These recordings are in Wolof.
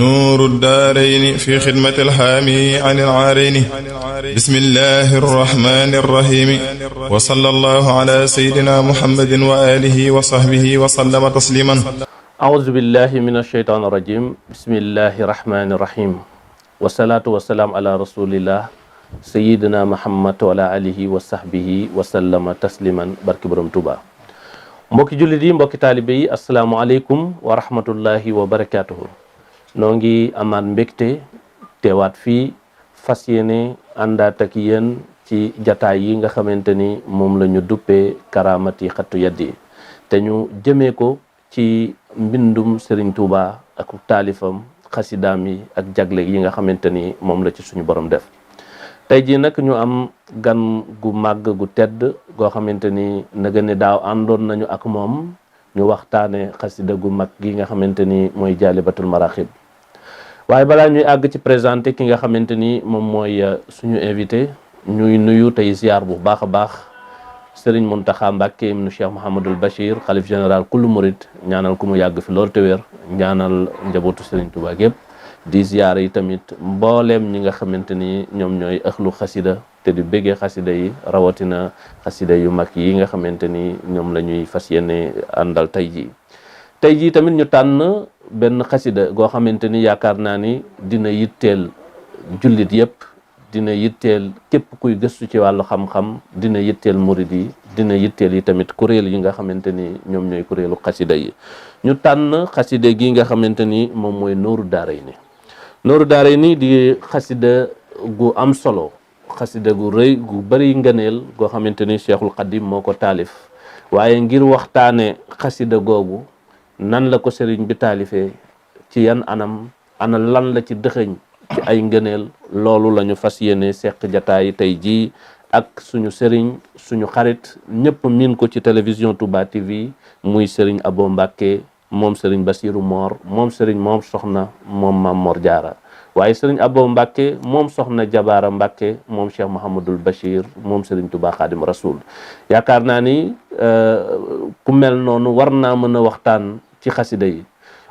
نور الدارين في خدمة الحامي عن العارين بسم الله الرحمن الرحيم وصلى الله على سيدنا محمد وآله وصحبه وسلم تسليما أعوذ بالله من الشيطان الرجيم بسم الله الرحمن الرحيم والصلاة والسلام على رسول الله سيدنا محمد وعلى آله وصحبه وسلم تسليما barke Borom Tuuba mbokki jullit yi mbokki taalibe yi asalaamaaleykum wa rahmatullahi wa barakaatuhu noo ngi amaat mbégte teewaat fii fas yéene àndaat ak yéen ci jataay yi nga xamante ni moom la ñu duppee karaamati xattu yaddi te ñu jëmee ko ci mbindum Serigne Touba ak taalifam xasidaam yi ak jagle yi nga xamante ni moom la ci suñu borom def tey jii nag ñu am gan gu màgg gu tedd goo xamante ni naga ne daaw àndoon nañu ak moom ñu waxtaane xasida gu mag gi nga xamante ni mooy jaalibatul maraaxib waaye balaa ñuy àgg ci présenté ki nga xamante ni moom mooy suñu invité ñuy nuyu tey ziar bu baax a baax Serigne Mountakha Mbacké ibnu Cheikh Mouhamadul Bachir xalif général kullu murid ñaanal ku mu yàgg fi loolu te wér ñaanal njabootu Serigne Touba gépp di ziar yi tamit mbooleem ñi nga xamante ni ñoom ñooy ëxlu xasida te di béggee xasida yi rawatina xasida yu mag yi nga xamante ni ñoom la ñuy fas yéene àndal tey jii tamit ñu tànn benn xasida goo xamante ni yaakaar naa ni dina yitteel jullit yëpp dina yitteel képp kuy gëstu ci wàllu xam-xam dina yitteel murid yi dina yitteel yi tamit kuréel yi nga xamante ni ñoom ñooy kuréelu xasida yi ñu tànn xasida gi nga xamante ni moom mooy Nooru Daarayni Nooru Daarayni di xasida gu am solo xasida gu rëy gu bari ngëneel goo xamante ni Cheikhul Khadim moo ko taalif waaye ngir waxtaane xasida googu nan la ko sëriñ bi taalifee ci yan anam ana lan la ci dëxëñ ci ay ngëneel loolu la ñu fas yéene seq jataay tey jii ak suñu sëriñ suñu xarit ñëpp miin ko ci télévision Touba TV muy sëriñ Abo Mbacké moom sëriñ Basiru Moor moom sëriñ moom soxna moom Maam Mor Jaara waaye sëriñ Abo Mbacké moom soxna Jabaara Mbacké moom Cheikh Mouhamadul Bachir moom sëriñ Touba Xaadim Rasul yaakaar naa ni ku mel noonu war naa mën a waxtaan ci xasida yi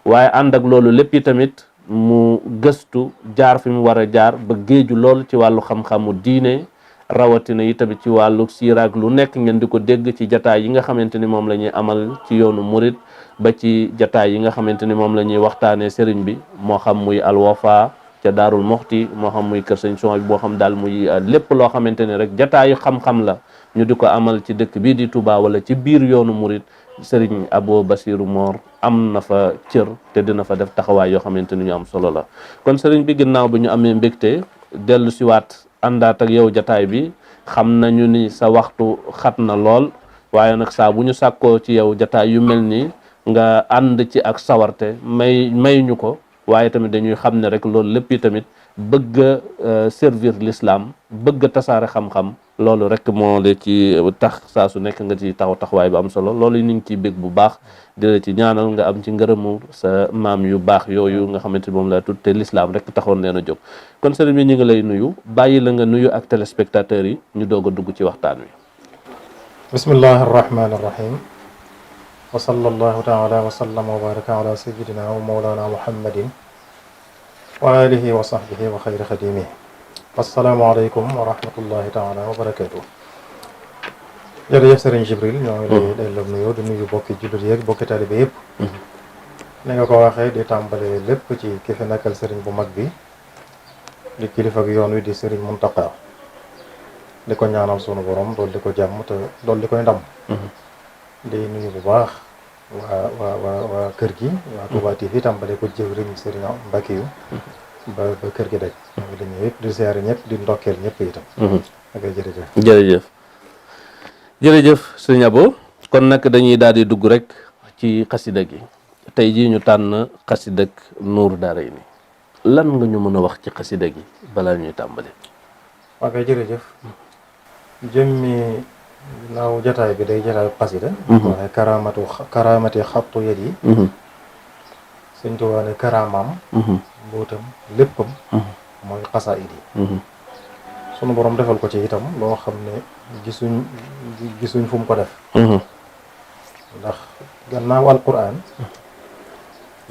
waaye ànd ak loolu lépp yi tamit mu gëstu jaar fi mu war a jaar ba géeju lool ci wàllu xam-xamu diine rawatina yi tamit ci wàllu siiraak lu nekk ngeen di ko dégg ci jataay yi nga xamante ni moom la ñuy amal ci yoonu murit ba ci jataay yi nga xamante ni moom la ñuy waxtaanee sëriñ bi moo xam muy alwafa ca daarul moxti moo xam muy kër sëñ son bi moo xam daal muy lépp loo xamante ni rek jataayu xam-xam la ñu di ko amal ci dëkk bii di Touba wala ci biir yoonu murit sëriñ Abo Basiru Moor am na fa cër te dina fa def taxawaay yoo xamante ni ñu am solo la kon sëriñ bi ginnaaw bi ñu amee mbégte dellu si waat àndaat ak yow jataay bi xam nañu ni sa waxtu xat na lool waaye nag saa bu ñu sàkkoo ci yow jataay yu mel nii nga ànd ci ak sawarte may ñu ko waaye tamit dañuy xam ne rek loolu lépp yi tamit bëgg a servir l'islam bëgg a tasaare xam-xam loolu rek moo la ci tax saa su nekk nga ci taxawaay bu am solo loolu ñu ngi ciy bég bu baax di la ci ñaanal nga am ci ngërëmu sa maam yu baax yooyu nga xamante moom la tudd te l'islam rek taxoon leen a jóg kon sëriñ bi ñu ngi lay nuyu bàyyi la nga nuyu ak téléspectateurs yi ñu doog a dugg ci waxtaan wi. bismillahi arrahmani irrahim wa sallallahu taala wa sallama wa baraka ala sayyidina wa mawlana muhammadin wa alihi wa sahbihi wa xayri xadimihi asalaamaaleykum wa rahmatullahi taala wa barakatuh jërëjëf sëriñ Jibril ñoo ngi lay delloo nuyoo di nuyu bokki jullit yeeg bokki taalibe yëpp ni nga ko waxee di tàmbale lépp ci ki fi nekkal sëriñ bu mag bi di kilifa ak yoon wi di sëriñ Mountakha di ko ñaanal sunu borom dool di ko jàmm te dool di koy ndam di nuyu bu baax waa kër gi waa Touba TV tàmbale ko jëwriñ sëriñ Mbacké yu ba kër gi daj ñoo ngi dañu yëpp di ziare ñëpp di ndokkeel ñëpp itam ak jërëjëf sëñ Abo kon nag dañuy daal di dugg rek ci xasida gi tey jii ñu tànn xasida Nooru Daarayni lan nga ñu mën a wax ci xasida gi balaa ñuy tàmbali waa kay jërëjëf jëmmi naaw jataay bi day jataay xasida waaye karaamati xattu yat yi sëñ Tuubaa ne karaamaam mbootam léppam mooy xasaayid yi sunu borom defal ko ci itam loo xam ne gisuñ fu mu ko def ndax gannaaw alquran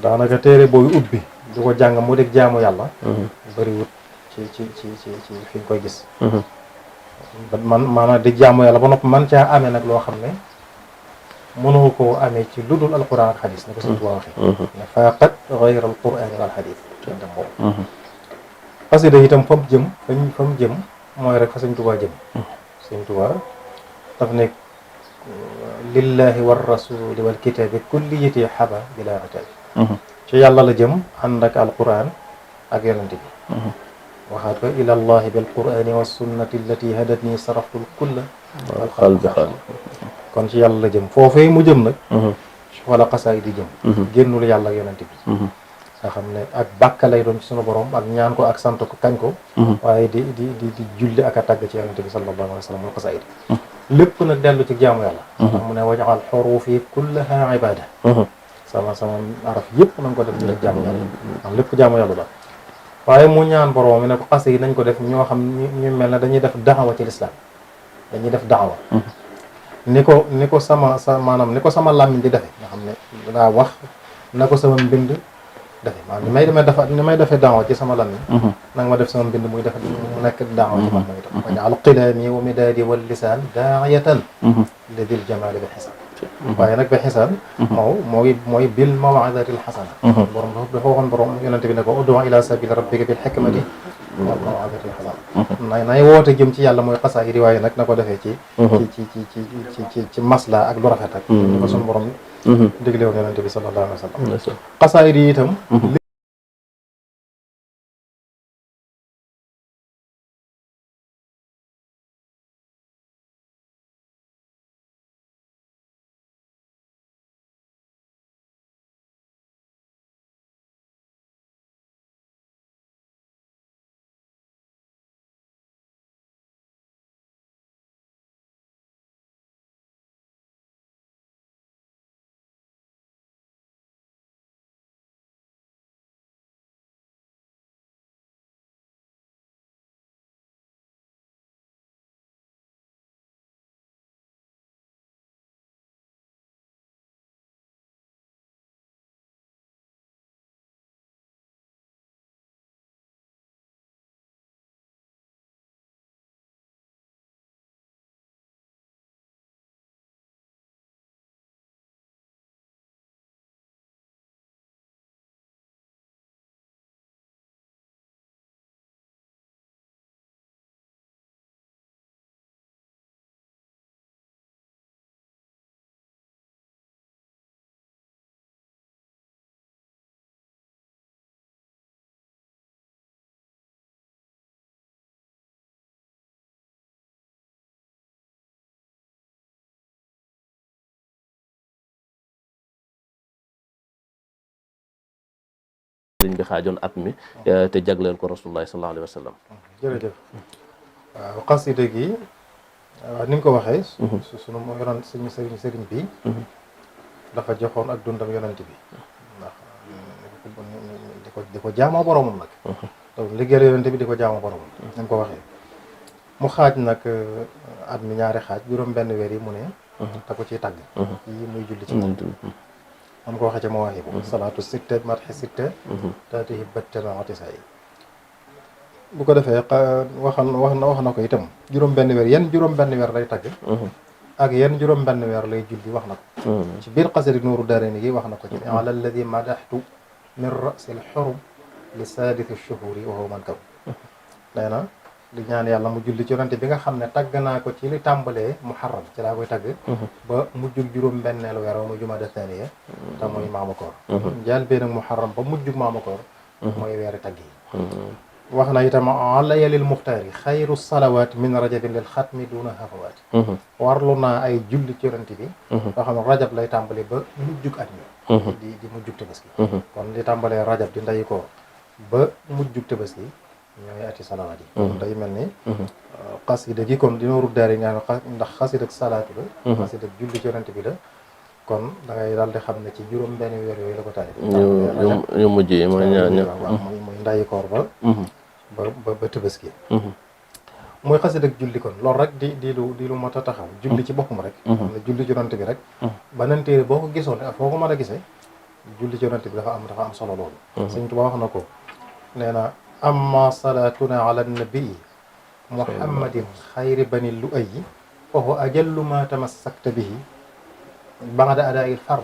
daanaka téere booy ubbi du ko jàng mu dégg jaamu yàlla bëriwut ci fi nga koy gis man maanaam di jaamu yàlla ba noppi man caa amee nag loo xam ne mënoo koo amee ci lu dul alquran ak xadis ni ko sëñ Tuubaa waxee ne faqat gayra alquran wal xadis dem boobu xasida itam fa mu jëm mooy rek fa sëñ Tuubaa jëm sëñ Tuubaa daf ne lillahi war rasuli wal kitaabi kulliyati xaba bila ataabi ci yàlla la jëm ànd ak alquran ak yonente bi waxaat ko ila allahi bil qurani wa sunnati allati hadatni saraftu l kulla qalbi xaal kon ci yàlla la jëm foofee mu jëm nag wala xasaay di jëm génnul yàlla ak yonente bi nga xam ne ak bàkka lay doon ci sunu borom ak ñaan ko ak sant ko kañ ko waaye di julli ak a tàgg ci yonente bi sallallahu alayhi wa sallam wal xasaay lépp nag dellu ci jaamu yàlla mu ne wajaxal xurufi kullaha ibada sama araf yëpp nañ ko def ñu jaamu yàlla am lépp jaamu yàlla la waaye mu ñaan borom mi ne ko xase yi nañ ko def ñoo xam ñu mel ne dañuy def daxawa ci lislaam dañuy def daxawa ni ko maanaam ni ko sama làmmiñ di defe nga xam ne daa wax na ko sama mbind defe maanaam ni may defee daxawa ci sama làmmiñ nanga ma def sama mbind muy def mu nekk daxawa ci man may def wajaal qilaami wa midaadi wal lisaan daayatan li dil jamaali bi xisaan waaye nag ba xisaan mooy bil maw'izatil xasana borom dafa waxoon borom yonente bi ne ko ud'u ila sabili rabbika bil hikmati wal maw'izatil xasana nay woote jëm ci yàlla mooy xasaa yi di waaye nag na ko defee ci masla ak lu rafet ak ni ko suñu borom digle woon yonente bi sallallahu alayhi wa sallam xasaa yi itam sëriñ bi xaajoon at mi te jagleel ko rasulullahi sallallahu alayhi wa sallam. jërëjëf waaw xasida gi waaw ni nga ko waxee sunu moo yoroon suñu sëriñ bi dafa joxoon ak dundam yonent bi ndax di ko jaamoo boromam nag donc liggéeyal yonent bi di ko jaamoo boromam ni nga ko waxee mu xaaj nag at mi ñaari xaaj juróom benn weer yi mu ne te ko ciy tàgg yi muy julli ci moom man ko waxee ca Mawaahibu salaatu sitte marxi sitte taatihi batte maatisa yi bu ko defee wax na ko itam juróom benn weer yan juróom benn weer lay tagg ak yan juróom benn weer lay julli wax na ko ci biir xasida Nuuru Daarayni gi wax na ko ci ala alladi madaxtu min rasil xurum li saadisi shuhuri wa huwa man kaw nee na di ñaan yàlla mu julli ci yonante bi nga xam ne tagg naa ko ci li tàmbalee muharram ci laa koy tagg ba mujjug juróom benneelu weer wa muy jumaada thaniya te mooy maamu koor njaal bee nag muharram ba mujjug maamu koor mooy weeri tagg yi wax na itam alaya lil muxtaari xayru salawaat min rajabin lil xatmi duna hafawaat warlu naa ay julli ci yonante bi yoo xam ne rajab lay tàmbale ba mujjug at mi di mujjug tabaski kon li tàmbalee rajab di ndayi koor ba mujjug tabaski ñooy ati salawaat yi kon day mel ni xasida gi kon di Nuuru Daarayni ndax xasida ak salaatu la xasida ak julli ci yonante bi la kon da ngay daal di xam ne ci juróom benn weer yooyu la ko taalif ñu mujj yi mooy muy ndayi koor ba tabaski mooy xasida ak julli kon loolu rek di lu mat a taxaw julli ci boppam rek xam ne julli ci yonante bi rek beneen téere boo ko gisoon ak foo ko mën a gisee julli ci yonent bi dafa am solo loolu. Sëñ Tuubaa wax na ko nee na amma salaatuna ala nabii muhammadin xayri bani lu ayi fa huwa ajallu ma tamassakta bihi ba'da adaa'il fard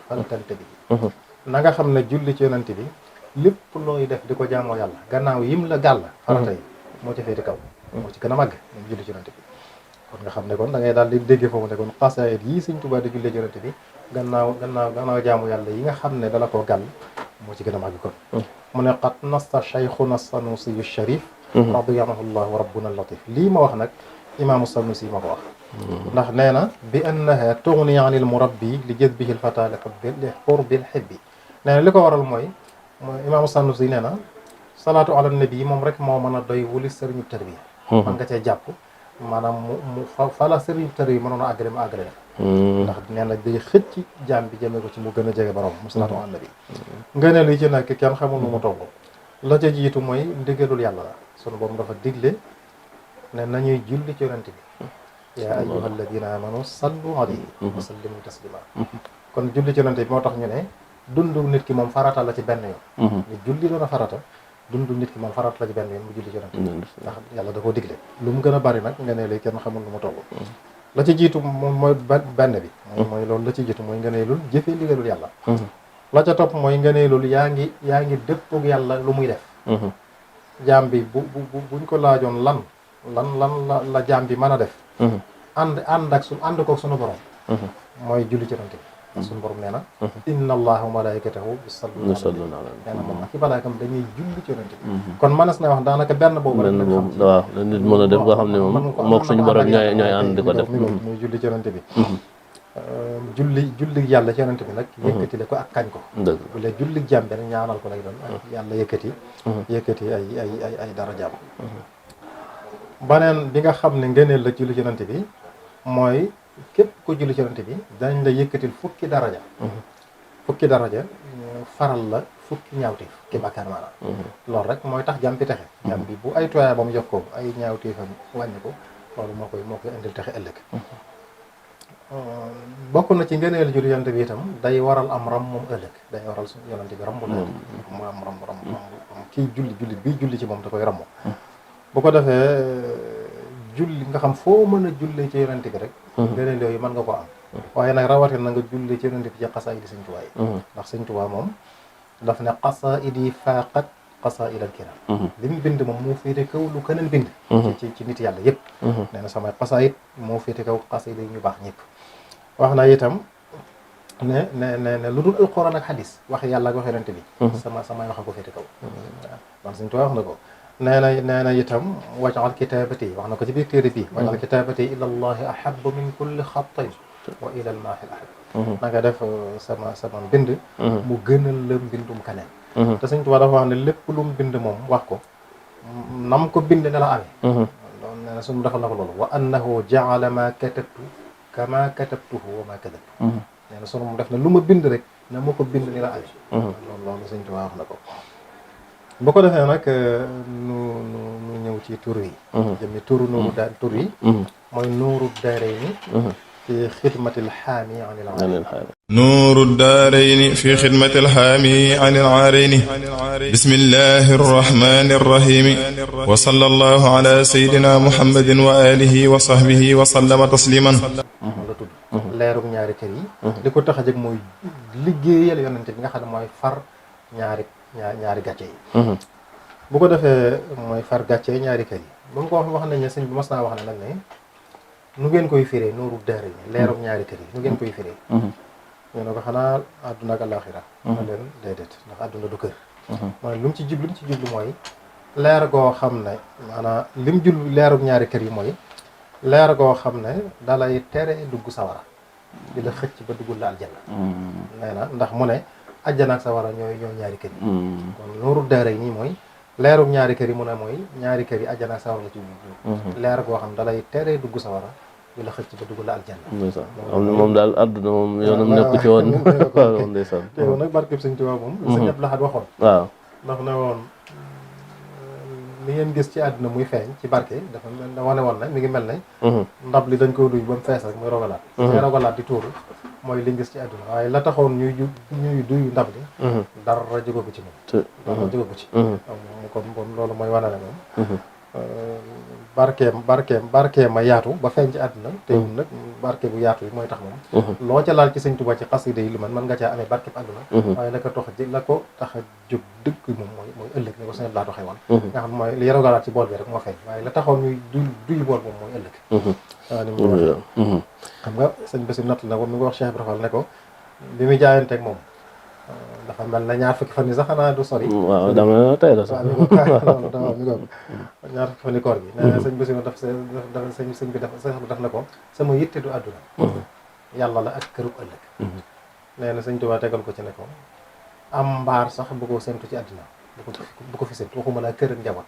faltanta bihi. na nga xam ne julli ci yonent bi lépp looy def di ko jaamoo yàlla gannaaw yim la gàll farata yi moo ci féete kaw moo ci gën a màgg moom julli ci yonent bi. kon nga xam ne kon da ngay daal di déggee foofu ne kon xasaayid yii Sëñ Tuubaa di jullee ci yonent bi gannaaw jaamu yàlla yi nga xam ne dala koo gàll moo ci gën a màgg kon. mu ne qad nasta cheikhuna sanusiyu sharif radiyallahu wa rabbuna latif. lii ma wax nag imaamu sanusi ma ko wax. ndax nee na bi annaha tughni anil murabbi li jazbihi l fata li qurbil hibbi. nee na li ko waral mooy imaamu sanusi nee na salaatu ala nabi moom rek moo mën a doy wuli sëriñu tarbiya. man nga cee jàpp maanaam mu fala sëriñu tarbiya mënoon a àggale mu àggale ndax nee na day xëcc jaam bi jëmee ko ci mu gën a jege borom mu salaatu ala nabi. nga ne li ci nekk kenn xamul nu mu toll. la ca jiitu mooy ndigalul yàlla la sunu borom dafa digle ne nañuy julli ci yonent bi yaa ayyuha alladina amanu sallu alayhi wa sallimu taslima. kon julli ci yonent bi moo tax ñu ne dundu nit ki moom farata la ci benn yoon. ni julli doon a farata dundu nit ki moom farata la ci benn yoon mu julli ci yonent bi ndax yàlla da koo digle. lu mu gën a bari nag nga ne li kenn xamul nu mu toll. la ci jiitu moom mooy benn bi mooy loolu la ci jiitu mooy nga ne lul jëfee ndigalul yàlla. la ca topp mooy nga ne loolu yaa ngi dëppoog yàlla lu muy def. jaam bi buñ ko laajoon lan la jaam bi mën a def. ànd koog sunu borom. mooy julli ci yonent bi. sunu borom nee na. inna allaha wa malaikatahu yusalluna ala nee na moom ak i malaakam dañuy julli ci yonent bi. kon mënees na wax daanaka benn boobu rek. waaw la nit mën a def nga xam ne moom mook suñu borom ñooy ànd di ko def. muy julli ci yonent bi. julli yàlla ci yonent bi nag yëkkati le ko ak kañ ko bu lee julli jàmm bi nag ñaanal ko lay doon ak yàlla yëkkati ay dara jàmm. baneen bi nga xam ne ngëneel la julli ci yonent bi mooy képp ko julli ci yonent bi dañ la yëkkatil fukki daraja faral la fukki ñaawteef fukki bàkkaar maanaam loolu rek mooy tax jàmm bi texe jàmm bi bu ay tooyaa ba mu yokkoo ay ñaawteefam wàññi ko loolu moo koy indil texe ëllëg. bokk na ci ngëneel julli yonent bi itam day waral am ram moom ëllëg day waral yonent bi rambu leen mu am ram kii julli ci moom da koy rambu. bu ko defee julli nga xam foo mën a jullee ci yonent bi rek ngëneel yooyu mën nga ko am. waaye nag rawatina na nga julli ci yonent bi ci xasaayidi Sëñ Tuubaa yi ndax Sëñ Tuubaa moom daf ne xasaayidi faaqat xasaayidal kiram li mu bind moom moo féete kaw lu keneen bind ci nit yàlla yëpp. nee na samay xasaayid moo féete kaw xasaayid yi ñu baax ñëpp. wax na itam ne lu dul alquran ak xadis wax yàlla ak wax yonent bi samay wax a ko féete kaw. man Sëñ Tuubaa wax na ko nee na itam wajal kitaabati wax na ko ci biir téere bii wajal kitaabati ila allahi ahabbu min kulli xatin wa ila al maahi al ahab. na nga def sama mbind mu gënal la mbindum kaneen. te Sëñ Tuubaa dafa wax ne lépp lu mu bind moom wax ko nam ko bind ne la amee. loolu nee na suñu defal na ko loolu wa annahu jaala ma katabtu kama katabtuhu wa ma kadabtu. nee na sunu def na lu ma bind rek na ma ko bind ni la amee. loolu Sëñ Tuubaa wax na ko. bu ko defee nag nu ñëw ci tur yi. jëmmi turu tur yi. mooy nuuru daarayni fi xidmatil xaami anil aarayni. nuuru daarayni fi xidmatil xaami anil aarayni. bismillahi rahmaani rahiim. wa sallallahu ala sayyidina muhammadin wa alihi wa sahbihi wa sallama tasliman. la tudd leerug ñaari kër yi. li ko tax a jóg mooy liggéeyal yonent bi nga xam ne mooy far ñaari gàcce yi. bu ko defee mooy far gàcce ñaari kër yi. ba mu ko wax nañ ne sëñ bi mas naa wax ne nag ne nu ngeen koy firee nuuru daarayni leerug ñaari kër yi nu ngeen koy firee. ñu ne ko xanaa àdduna ak àllaaxira. ma leen déedéet ndax àdduna du kër. mooy lu mu ci jublu mooy leer goo xam ne maanaam lim jublu leerug ñaari kër yi mooy leer goo xam ne dalay tere dugg sawara di la xëcc ba duggul la aljanna. nee na ndax mu ne àjjana ak sawara ñooy ñaari kër yi. kon nuuru daarayni mooy leerug ñaari kër yi mu ne mooy ñaari kër yi àjjana ak sawara la ci jublu. leer goo xam dalay tere dugg sawara di la xëcc ba dugg la aljanna. am na moom daal àdduna moom yoonam nekku ci woon. waaw ndeysaan. teew nag barkeb Sëñ Tuubaa moom. Sëñ Abdul Ahad waxoon. waaw ndax ne woon li ngeen gis ci àdduna muy feeñ ci barke dafa mel ne wane woon na mi ngi mel ne ndab li dañ ko duy ba mu fees rek muy rogalaat ci rogalaat di tuuru mooy li gis ci àdduna waaye la taxoon ñuy duy ndab li dara jóge ko ci moom dara jóge ko ci kon loolu mooy wane ne moom barkeem ma yaatu ba feeñ ci àdduna teewul nag barke bu yaatu yi mooy tax moom loo ca laal ci Sëñ Tuubaa ci xasida yi li mën nga caa amee barke bu àdduna waaye la ko tax a jóg dëgg moom mooy ëllëg ni ko sëñ laa doxee woon nga xam mooy li rogalaat ci bool bi rek moo feeñ waaye la taxoon ñuy duy bool moom mooy ëllëg waaw ni mu ko waxee xam nga sëñ Bassirou natt na ko mi ngi wax Cheikh Ibra Fall ne ko bi muy jaayanteeg moom dafa mel na ñaar fukki fan yi sax xanaa du sori. waaw dama tey la sax. waaw mi ko ñaar fukki fan yi koor gi. nee na sëñ Bassirou sëñ bi daf na ko sama yitte du àdduna. yàlla la ak kërub ëllëg. nee na sëñ Tuubaa tegal ko ci ne ko am mbaar sax bu ko séntu ci àdduna bu ko fi séntu waxuma la kër ak njaboot.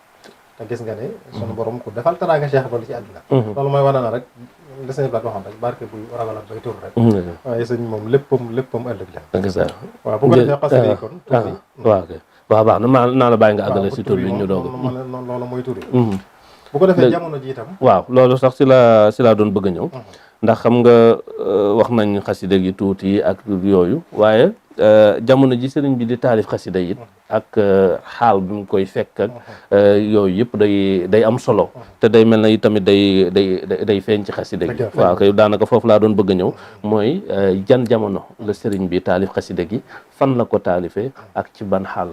te gis nga ne sunu borom ku defal teraanga Cheikh Ibra ci àdduna. loolu mooy wane na rek li sëñ Blaat waxoon rek barke buy ragalat bay tur rek. waaye sëñ moom léppam ëllëg la. waaw bu ko defee xasida yi kon. waaw kay waaw baax na naa la bàyyi nga àggale si tur bi ñu doog loolu mooy tur yi. bu ko defee jamono ji itam. waaw loolu sax si laa doon bëgg a ñëw. ndax xam nga wax nañ xasida gi tuuti ak yooyu waaye jamono ji sëriñ bi di taalif xasida yi ak xaal bi mu koy fekk ak yooyu yëpp day am solo te day mel na tamit day feeñ ci xasida gi waaw kay daanaka foofu laa doon bëgg a ñëw mooy jan jamono la sëriñ bi taalif xasida gi fan la ko taalifee ak ci ban xaal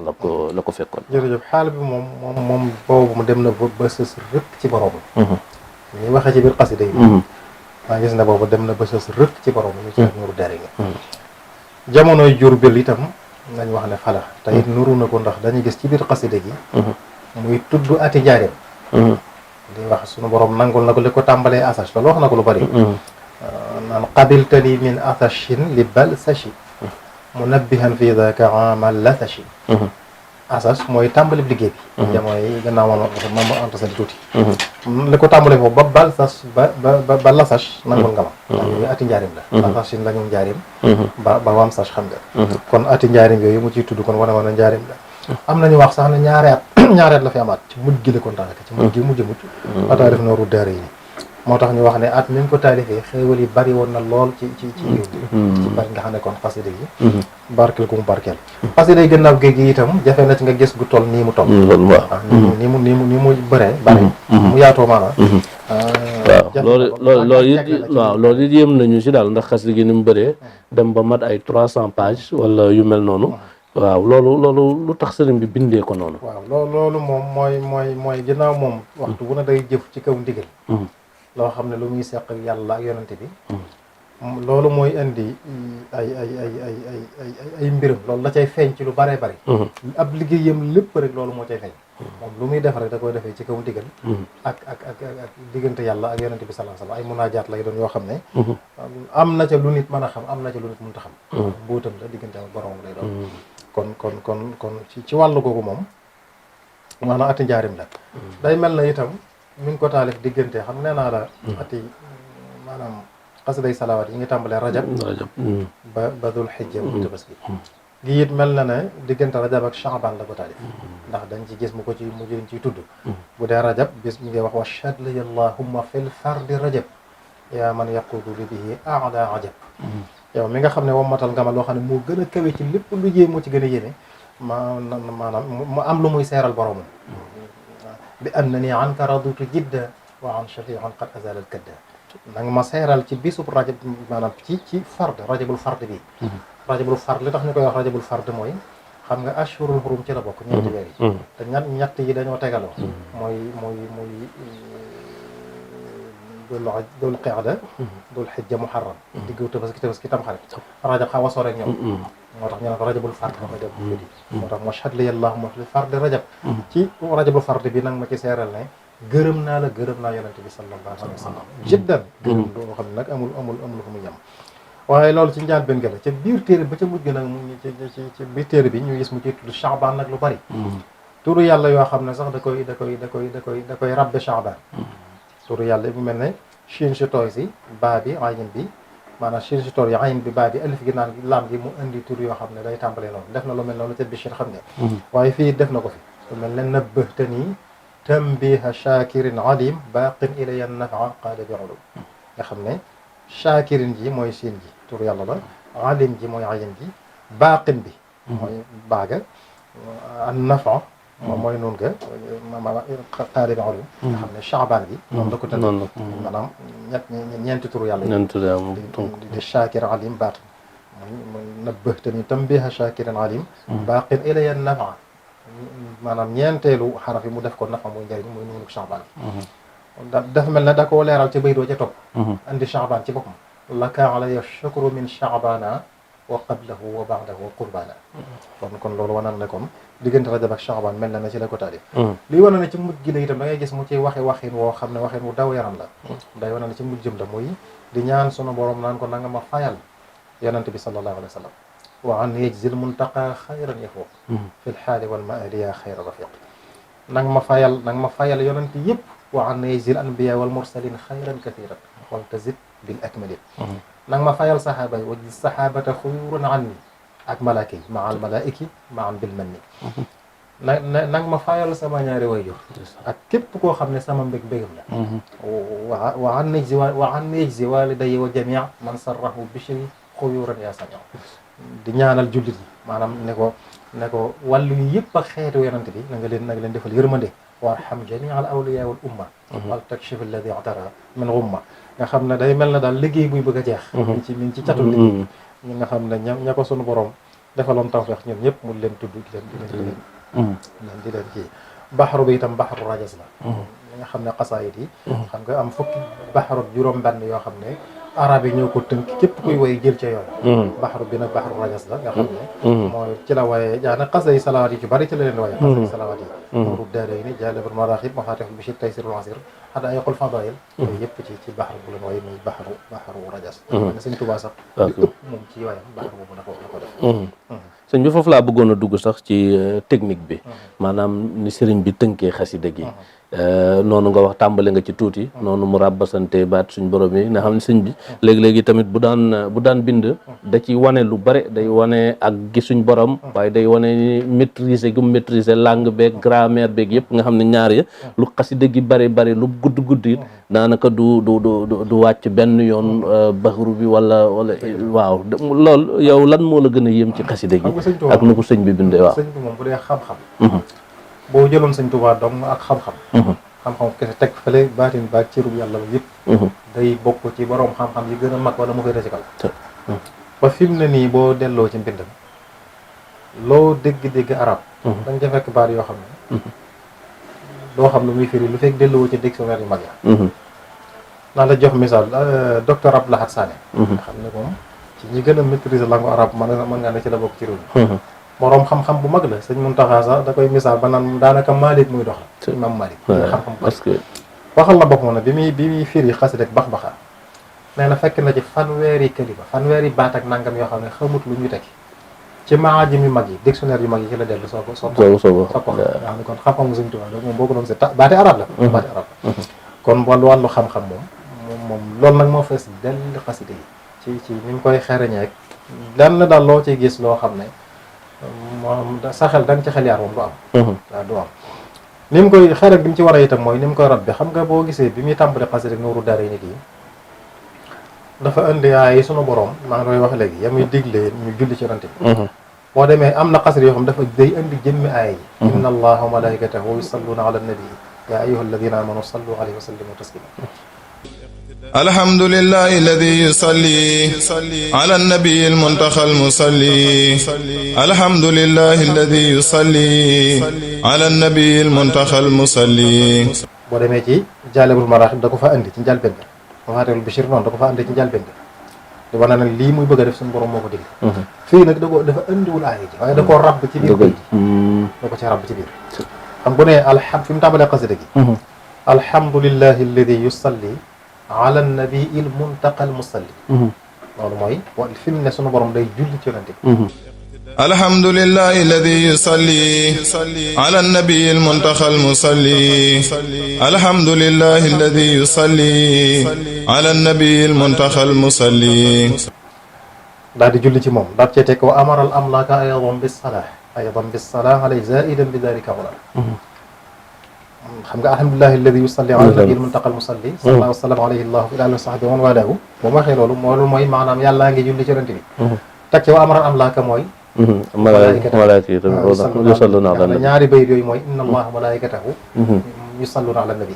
la ko fekkoon. jërëjëf xaal bi moom boobu mu dem na ba sës rëkk ci borom ñuy waxee ci biir xasida yi maa gis na boobu dem na ba sës rëkk ci borom ñu ci Nuuru Daarayni jamonoy Jurbel itam nañ wax ne fala te it nuru na ko ndax dañuy gis ci biir xasida gi muy tudd ati njaareem di wax sunu borom nangul na ko li ko tàmbalee asach loolu wax na ko lu bari naan qabiltani min asachin li bal sachi munabbihan fi daka amal lathachi asach mooy tàmbali liggéey bi jamono yi gannaaw moom anta sa di tuuti li ko tàmbalee foofu ba bal sach ba lasach nangul nga ma yooyu ati njaarim la lasachin la ñu njaarim ba wam sach xam nga kon ati njaarim yooyu mu ciy tudd kon wane njaarim la am nañu wax sax ne ñaareet la fi amaat ci mujj gi la kon daanaka ci mujj gi mujj ataa def Nuuru Daarayni moo tax ñu wax ne at mi ngi ko taalifee xéewal yi bari woon na lool ci réew mi ci bari nga xam ne kon xasida yi barkeel gu mu barkeel xasida yi gannaaw géej gi itam jafe na ci nga gis gu toll nii mu toll waaw nii mu bëree bari mu yaatoo maanaam waaw loolu it yéem nañu si daal ndax xasida gi ni mu bëree dem ba mat ay 300 pages wala yu mel noonu waaw loolu lu tax sëriñ bi bindee ko noonu waaw loolu moom mooy ginnaaw moom waxtu bu ne day jëf ci kaw ndigal loo xam ne lu muy seq ak yàlla ak yonente bi loolu mooy indi ay mbiram loolu la cay feeñ ci lu baree bari ab liggéeyam lépp rek loolu moo cay feeñ moom lu muy def rek da koy defee ci kaw ndigal ak diggante yàlla ak yonente bi sallallahu alayhi wasallam ay munaajaat lay doon yoo xam ne am na ca lu nit mën a xam am na ca lu nit mënut a xam mbóotam la diggante ak borom lay doon kon ci wàllu googu moom maanaam ati njaarim la day mel na itam mi ngi ko taalif diggante xam nee naa la ati maanaam xasiday salawaat yi ngi tàmbalee rajab ba dul xijja bu tabaski gi it mel na ne diggante rajab ak shaaban la ko taalif ndax dañ ci gis mu jëriñ ciy tudd bu dee rajab bis mi ngi wax washhad li allahumma fil fardi rajab yaa man yaqudu li bihi aada ajab yow mi nga xam ne wammatal nga ma loo xam ne moo gën a kawe ci lépp lu jéem moo ci gën a yéeme maanaam mu am lu muy seeral boromam bi annani anka raditu jidda wa an shafi'an qad azala al kadda nanga ma seeral ci bisub rajab maanaam ci fard rajabul fard bi rajabul fard li tax ñu koy wax rajabul fard mooy xam nga ashhurul hurum ci la bokk ñeenti weer yi te ñett yi dañoo tegaloo mooy dul qa'da dul xijja muharram diggu tabaski tamxarit rajab xaw a sore ak ñoom moo tax ñu ne ko rajabul fard moo tax washhad li allahumma fil fard rajab ci rajabul fard bi nag ma ci seeral ne gërëm naa yonente bi sallallahu alayhi wa sallam jiddan gërëm loo xam ne nag amul fu mu yem waaye loolu ci njaal benn ga la ca biir téere ba ca mujj nag ci biir téere bi ñu gis mu ciy tudd Shaaban nag lu bari turu yàlla yoo xam ne sax da koy rabbe Shaaban turu yàlla bu mel ne shin si tooy si baa bi ayin bi maanaam shin si tooy yi ayin bi baa bi alif gi naan laam gi mu indi tur yoo xam ne day tàmbalee noonu def na lu mel noonu ca Bichir xam nga waaye fii def na ko fi lu mel ne nabbëhtanii tambiha shakirin alim baqin ilaya nafa qaada bi ulum nga xam ne shakirin ji mooy siin ji tur yàlla la alim ji mooy ayin ji baqin bi mooy baaga an nafa moom mooy nun ga qaada bi ulum nga xam ne chaabaan bi moom la ko tënk maanaam ñeenti turu yàlla di shakir alim baqin mooy nabbëhtani tambiha shakirin alim baqin ilaya nafa maanaam ñeenteelu xaraf yi mu def ko nafa muy njëriñ muy nuunu chaabaan dafa mel ne da koo leeral ci baydoo ca topp andi chaabaan ci boppam laka alaya shukru min chaabana wa qablahu wa baadahu qurbana kon loolu wanaan ne kon diggante rajab ak chaabaan mel na ne ci la ko taalif lii wane ne ci mujj gi la itam da ngay gis mu ci waxin woo xam ne waxin wu daw yaram la day wane ne ci mujjëm la muy di ñaan sunu borom naan ko na nga ma fayal yonente bi sallallahu alayhi wa sallam wa an yajzil muntaqa xayran yafuq fi lxaali walmaali ya xayra rafiq nang ma fayal yonente yëpp wa an yajzil anbiya wal mursalin xayran kathiran wal tazid bil akmali nang ma fayal saxaaba yi wajzi saxaabata xuyuran anni ak malaaka yi maa al malaiki maan bil manni nang ma fayal sama ñaari wayjur ak képp koo xam ne sama mbég-mbégam la wa an yajzi walidayya wa jamia man sarrahu bishri xuyuran ya sami di ñaanal jullit yi maanaam ne ko wàllu yi yëpp ak xeetu yonante bi na nga leen defal yërmande warham jamia al awliya wal umma wal takshif alladi atara min umma nga xam ne day mel na daal liggéey buy bëgg a jeex mi ngi ci catul liggéey ñi nga xam ne ña ko sunu borom defaloon tawfeex ñun ñëpp mu leen tudd di leen kii baxaru bi itam baxaru rajas la ñi nga xam ne xasaayit yi xam nga am fukki baxaru juróom-benn yoo xam ne arab yi ñoo ko tënk képp kuy woy jël ca yooyu baxaru bi nag baxaru rajas la nga xam ne mooy ci la waaye jaana xasa yi salawaat yi ci bari ci la leen waaye xasa yi salawaat yi moorub daara yi ni jalibul maraaxib mafatihul bishir taysirul asir xada ay xul fadail yooyu yëpp ci baxaru bu leen waaye muy baxaru rajas ne sëñ Tuubaa sax li ëpp moom ci waayam baxaru boobu la ko def sëñ bi foofu laa bëggoon a dugg sax ci technique bi maanaam ni sëriñ bi tënkee xasida gi noonu nga wax tàmbale nga ci tuuti noonu mu ràbbasante baat suñ borom yi nga xam ne sëñ bi léegi-léegi tamit bu daan bind da ci wane lu bare day wane ak gisuñ borom waaye day wane ni maîtriser gu maîtriser langue beeg grammaire beeg yëpp nga xam ne ñaar ya lu xasida gi bari lu gudd it daanaka du wàcc benn yoon baxru bi wala waaw lool yow lan moo la gën a yéem ci xasida gi ak nu ko sëñ bi bindee waaw sëñ bi moom bu dee xam-xam boo jëloon sëñ Tuubaa dong ak xam-xam xam-xam kese teg fële baatin baag cërub yàlla ba yëpp day bokk ci borom xam-xam yi gën a mag wala mu koy ci kaw ba fi mu ne nii boo delloo ci mbindam loo dégg-dégg arab da nga ca fekk baat yoo xam ne doo xam lu muy firi lu fekk delloo ci dictionnaire yu mag ya naa la jox misaal docteur Abdou Lahad Sané nga xam ne moom ci ñi gën a maîtriser langue arabe mën nga ne ci la bokk ci réew mi boroom xam-xam bu mag la sëñ Muntaxa sax da koy misaal ba naan daanaka Malik muy doxal imam Malik xam-xam parce que waxal na boppam ne bi muy firi xasida ak bax-baxa nee na fekk na ci fanweeri fanweeri baat ak nangam yoo xam ne xamut lu ñuy tekki ci maajim yu mag yi dictionnaire yu mag yi ci la dellu soo ko xam ne kon xam-xamu sëñ Tuubaa moom boo ko doon seet baati arab la baati arab la kon wàllu xam-xam moom loolu nag moo fees dell xasida yi ci ni mu koy xereñeek lenn daal loo ciy gis loo xam ne moom sa xel da nga ci xel yaar moom du am waaw du am ni mu koy xere bi mu ci war a itam mooy ni mu koy rab bi xam nga boo gisee bi muy tàmbali xasida Nuuru Daarayni yi dafa indi ay sunu borom maa ngi koy wax léegi ya muy digle ñu julli ci yonent bi boo demee am na xasida yoo xam dafa day indi jëmmi aaya yi inna allaha wa malaikatahu yusalluna ala nabi ya ayyuha alladina amanu sallu alayhi wa sallimu taslima الحمد لله الذي يصلي على النبي المنتخى المصلي الحمد لله الذي يصلي على النبي المنتخى المصلي boo demee ci Jaalibul Maraaxib da ko fa andi ci njëlbéen bi Mafaatihul Bichri noonu da ko fa andi ci njëlbéen bi di wane ne lii muy bëgg a def suñu borom moo ko digle fii nag dafa andiwul aaya ji waaye da koo rabb ci biir bëy da ko ci rabb ci biir xam bu ne fi mu tàmbalee xasida gi alhamdulillahi alladi yusalli ala nabi il muntaqa al musalli loolu mooy fi mu ne sunu borom day julli ci yonent bi الحمد لله الذي يصلي على النبي المنتخى المصلي الحمد لله الذي يصلي على النبي المنتخى المصلي daal di julli ci moom daal cee teg wa amara al amlaaka aydan bis salah alay zaidan bi dalika wala xam nga alhamdulillahi alladi yusalli ala nabi muntaqal musalli sallallahu wa sallam alayhi allah ila alihi wa sahbihi wa man walaahu bu ma waxee loolu mooy maanaam yàllaa ngi julli ci yonent bi teg ci wa amran am laaka mooy malaaka yi tamit yusalluna ala nabi ñaari bayit yooyu mooy inna allaha malaikatahu yusalluna ala nabi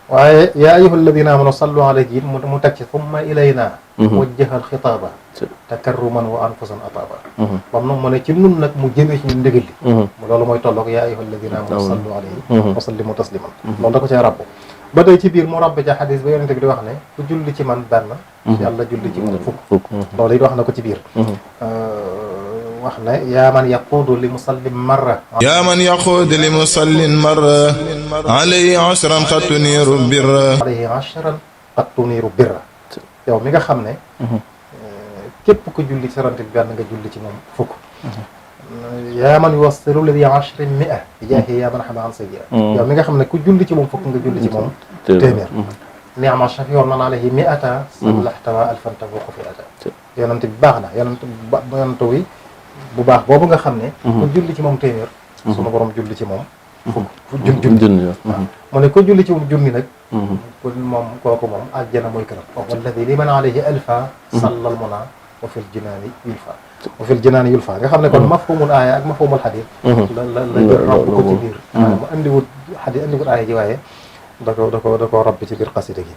waaye yaa ayyuha alladina amanu sallu alayhi mu teg ci thumma ilayna wajjaha alxitaaba takarruman wa anfusan ataaba bam nag mu ne ci nun nag mu jëmee ci ñun ndigal li loolu mooy tolloog yaa ayyuha alladina amanu sallu alayhi wa sallimu tasliman loolu da ko cee rabbu ba tey ci biir mu rabbi ca xadis ba yonente bi di wax ne ku julli ci man benn yàlla julli ci moom fukk loolu it wax na ko ci biir wax ne yaa man yaquudu li musallin marra yaa man yaquudu li musallin marra alayhi ashran qad tuniiru birra alayhi ashran qad tuniiru birra yow mi nga xam ne képp ku julli ci yonente bi benn nga julli ci moom fukk yaa man yuwassilu li ashrin mi'a bi jaahi yaa man xama an sayyi'a yow mi nga xam ne ku julli ci moom fukk nga julli ci moom téeméer ni'ma shafi'un man alayhi mi'ata sallaxtawa alfan tafuuqu fi'ata yonent bi baax na yonent wi bu baax boobu nga xam ne ku julli ci moom téeméer sunu borom julli ci moom fukk junni waaw mu ne ku julli ci moom junni nag ku moom kooku moom àjjana mooy këram walladi liman alayhi alfa sallal muna wa fil jinaani yulfa wa fil jinaani yulfa nga xam ne kon mafhumul aaya ak mafhumul xadis la jël rabb ko ci biir mu andiwut xadis andiwut aaya ji waaye da ko rabb ci biir xasida gi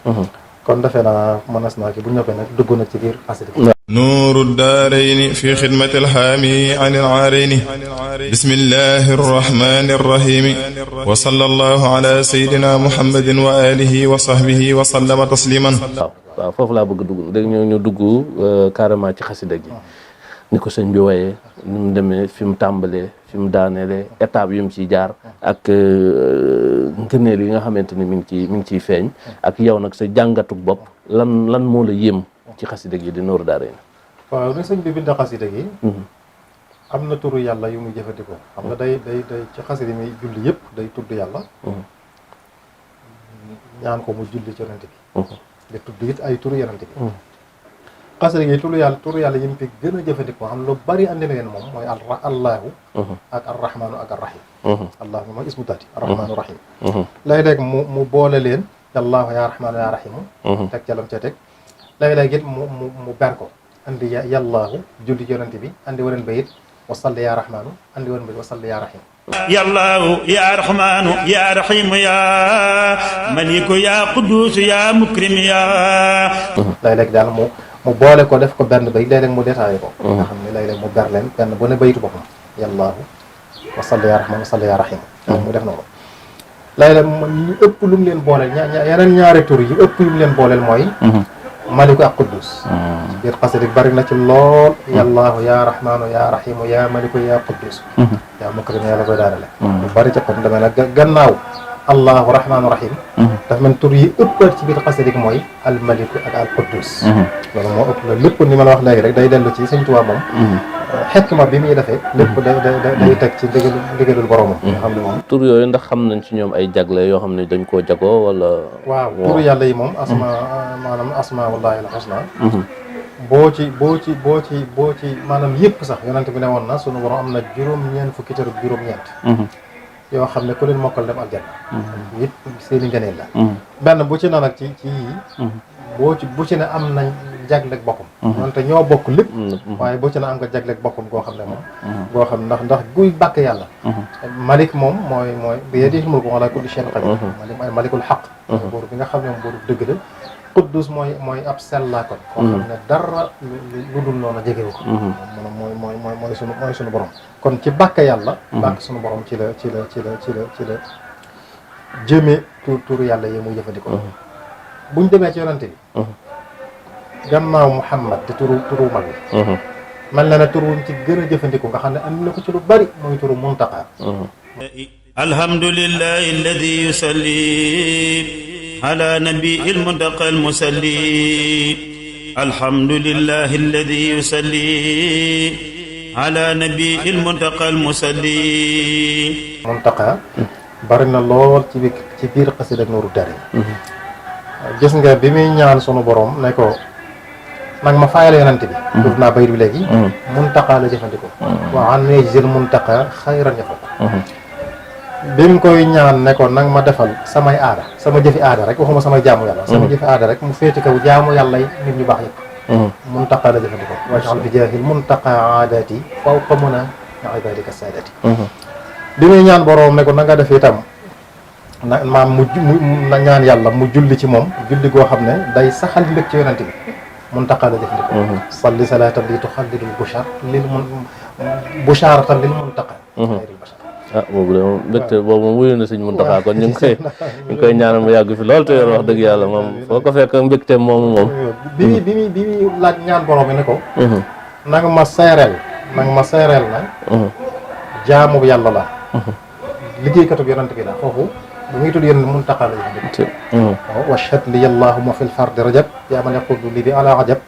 kon defee naa mënees naa ki bu ñëppee nag dugg na ci biir xasida gi nuuru daarayni fi xidmati alxaami an ilaarayni bismillahi arrahmani arrahimi wa sallallahu ala sayidina muhammadin wa alihi wa sahbihi wa sallama tasliman waaw foofu laa bëgg dugg léegi ñu dugg carrément ci xasida gi ni ko sëñ bi wooyee ni mu demee fi mu tàmbalee fi mu daaneele étape yu mu ciy jaar ak ngëneel yi nga xamante ni mi ngi ciy feeñ ak yow nag sa jàngatuk bopp lan moo la yéem ci xasida gi di Nuuru Daarayni waaw ni sëñ bi bind xasida gi am na turu yàlla yu muy jëfandikoo xam nga day ci xasida mi julli yëpp day tudd yàlla ñaan ko mu julli ci yonent bi di tudd it ay turu yonent bi xasida gi turu yàlla yi mu fi gën a jëfandikoo xam lu bari andi na leen moom mooy allahu ak arrahmanu ak arrahim allah mi mooy ismu taati arrahmanu rahim léeg-léeg mu boole leen allahu yaa rahmanu yaa rahimu teg ca lam ca teg léeg-léeg it mu ber ko andi yàllaahu julli ci yonent bi andi waneen bayit wa salli yaa rahmanu andi waneen bayit wa salli yaa rahim yàllaahu yaa rahmaanu yaa rahiimu yaa maliku yaa quddus yaa mukrim yaa léeg-léeg daal mu boole ko def ko benn bayit léeg-léeg mu détaillé ko nga xam ne léeg-léeg mu ber leen benn bu ne bayitu boppam yàllaahu wa salli yaa rahmaanu wa salli yaa rahim mu def noonu léeg-léeg ñu ëpp lu mu leen booleel yeneen ñaari tur yi ëpp yu mu leen booleel mooy maliku ak quddus biir xasida bari na ci lool yàllaahu yaa rahmaanu yaa rahimu yaa maliku yaa quddus yaa mukrim yaa la koy daanale lu bari ca kon demee nag gannaaw allahu rahmaanu rahim dafa mel tur yi ëppaat ci biir xasida mooy al maliku ak al quddus loolu moo ëpp la lépp ni ma la wax léegi rek day dellu ci Sëñ Tuubaa moom xekma bi muy defee lépp day teg ci ndigalul boromam nga xam ne moom tur yooyu ndax xam nañ ci ñoom ay jagle yoo xam ne dañ koo jagoo wala waaw turu yàlla yi moom maanaam asma wallahi al husna boo ci maanaam yëpp sax yonent bi ne woon na sunu borom am na juróom-ñeent fukki tër juróom-ñeent yoo xam ne ku leen mokkal dem aljanna yëpp seeni ngëneel la benn bu ci na nag ci yii bu ci ne am nañ jagleeg boppam wante ñoo bokk lépp waaye bu ci ne am nga jagleeg boppam goo xam ne moom goo xam ndax guy bàkk yàlla malik moom mooy bi yadihi mulku ala kulli shay'in qadir malik mooy malikul xaq buur bi nga xam ne moom buuru dëgg la quddus mooy ab sellaa kon koo xam ne dara lu dul noonu jegewu ko mooy sunu borom kon ci bàkk yàlla bàkk sunu borom ci la jëmee turu yàlla yi muy jëfandikoo buñ demee ci yonante bi gannaaw Muhammad te turu mag bi mel na ne turu ci gën a jëfandikoo nga xam ne am na ko ci lu bari mooy turu muntaqa alhamdulillahi alladi yusalli ala nabiil muntaqa almusalli alhamdulillahi alladi yusalli ala nabiil muntaqa almusalli muntaqa bari na lool ci biir xasida Nuuru Daarayni gis nga bi muy ñaan sunu borom ne ko nag ma fayal yonante bi duf naa bayit bi léegi muntaqa la jëfandikoo wa an yajzil muntaqa xayran yafaq bi mu koy ñaan ne ko nag ma defal samay aada sama jëfi aada rek waxuma samay jaamu yàlla sama jëfi aada rek mu féeti kaw jaamu yàlla yi nit ñu baax yëpp muntaqa la jëfandikoo wajal bi jaahil muntaqa aadati fawqa muna ibadika saadati bi muy ñaan boroom ne ko na nga def itam na maam na ñaan yàlla mu julli ci moom julli goo xam ne day saxal mbég ci yonante bi muntaqa la jëfandikoo salli salaatan li tuxallidul bushar lil busharatan lil muntaqa xayril bashar boobu de moom mbégte boobu moom wuyu na sëñ Muntaxa kon ñu ngi koy ñaanal mu yàgg fi lool te yor wax dëgg yàlla moom foo ko fekk mbégte moom bi muy laaj ñaan borom bi ne ko nanga ma seereel na jaamu yàlla la liggéeykatub yonante bi la foofu bu muy tudd yonante Muntaxa la jëfandikoo washhad li allahumma fil fardi rajab yaa man yaqudu li bi ala ajab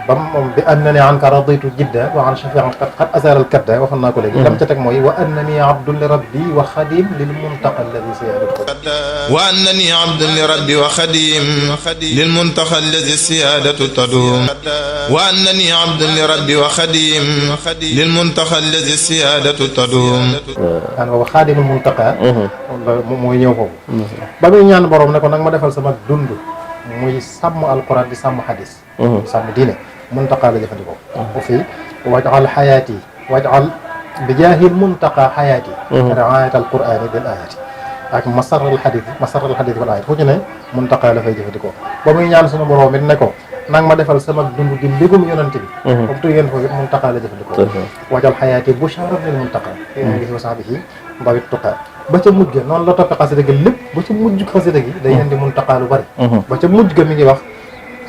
bam moom bi annani anka raditu jidda wa an shafian qad azara al kadda waxoon naa ko léegi lam ca teg mooy wa annani abdun li rabbi wa xadim lil muntaqa alladi siyadatu wa annani abdun li rabbi wa xadim lil muntaqa alladi siyadatu tadum wa annani abdun li rabbi wa xadim lil muntaqa alladi siyadatu tadum an wa xaadimul muntaqa mooy ñëw foofu ba muy ñaan borom ne ko nag ma defal sama dund muy sàmm alquran di sàmm xadis di sàmm diine muntaqa la jëfandikoo bu fii wajal xayaati wajal bi jaahil muntaqa xayaati riayat alqurani bil ayati ak masaral xadis wal ayat fu ñu ne muntaqa la fay jëfandikoo ba muy ñaan sunu borom it ne ko nang ma defal sama dund di mbégum yonante bi comme tu ngeen foofu it muntaqa la jëfandikoo wajal xayaati busharan lil muntaqa gis wa sahbihi mbawit tuqa ba ca mujj ga noonu la toppe xasida gi lépp ba ca mujj xasida gi day indi muntaqa lu bari ba ca mujj ga mi ngi wax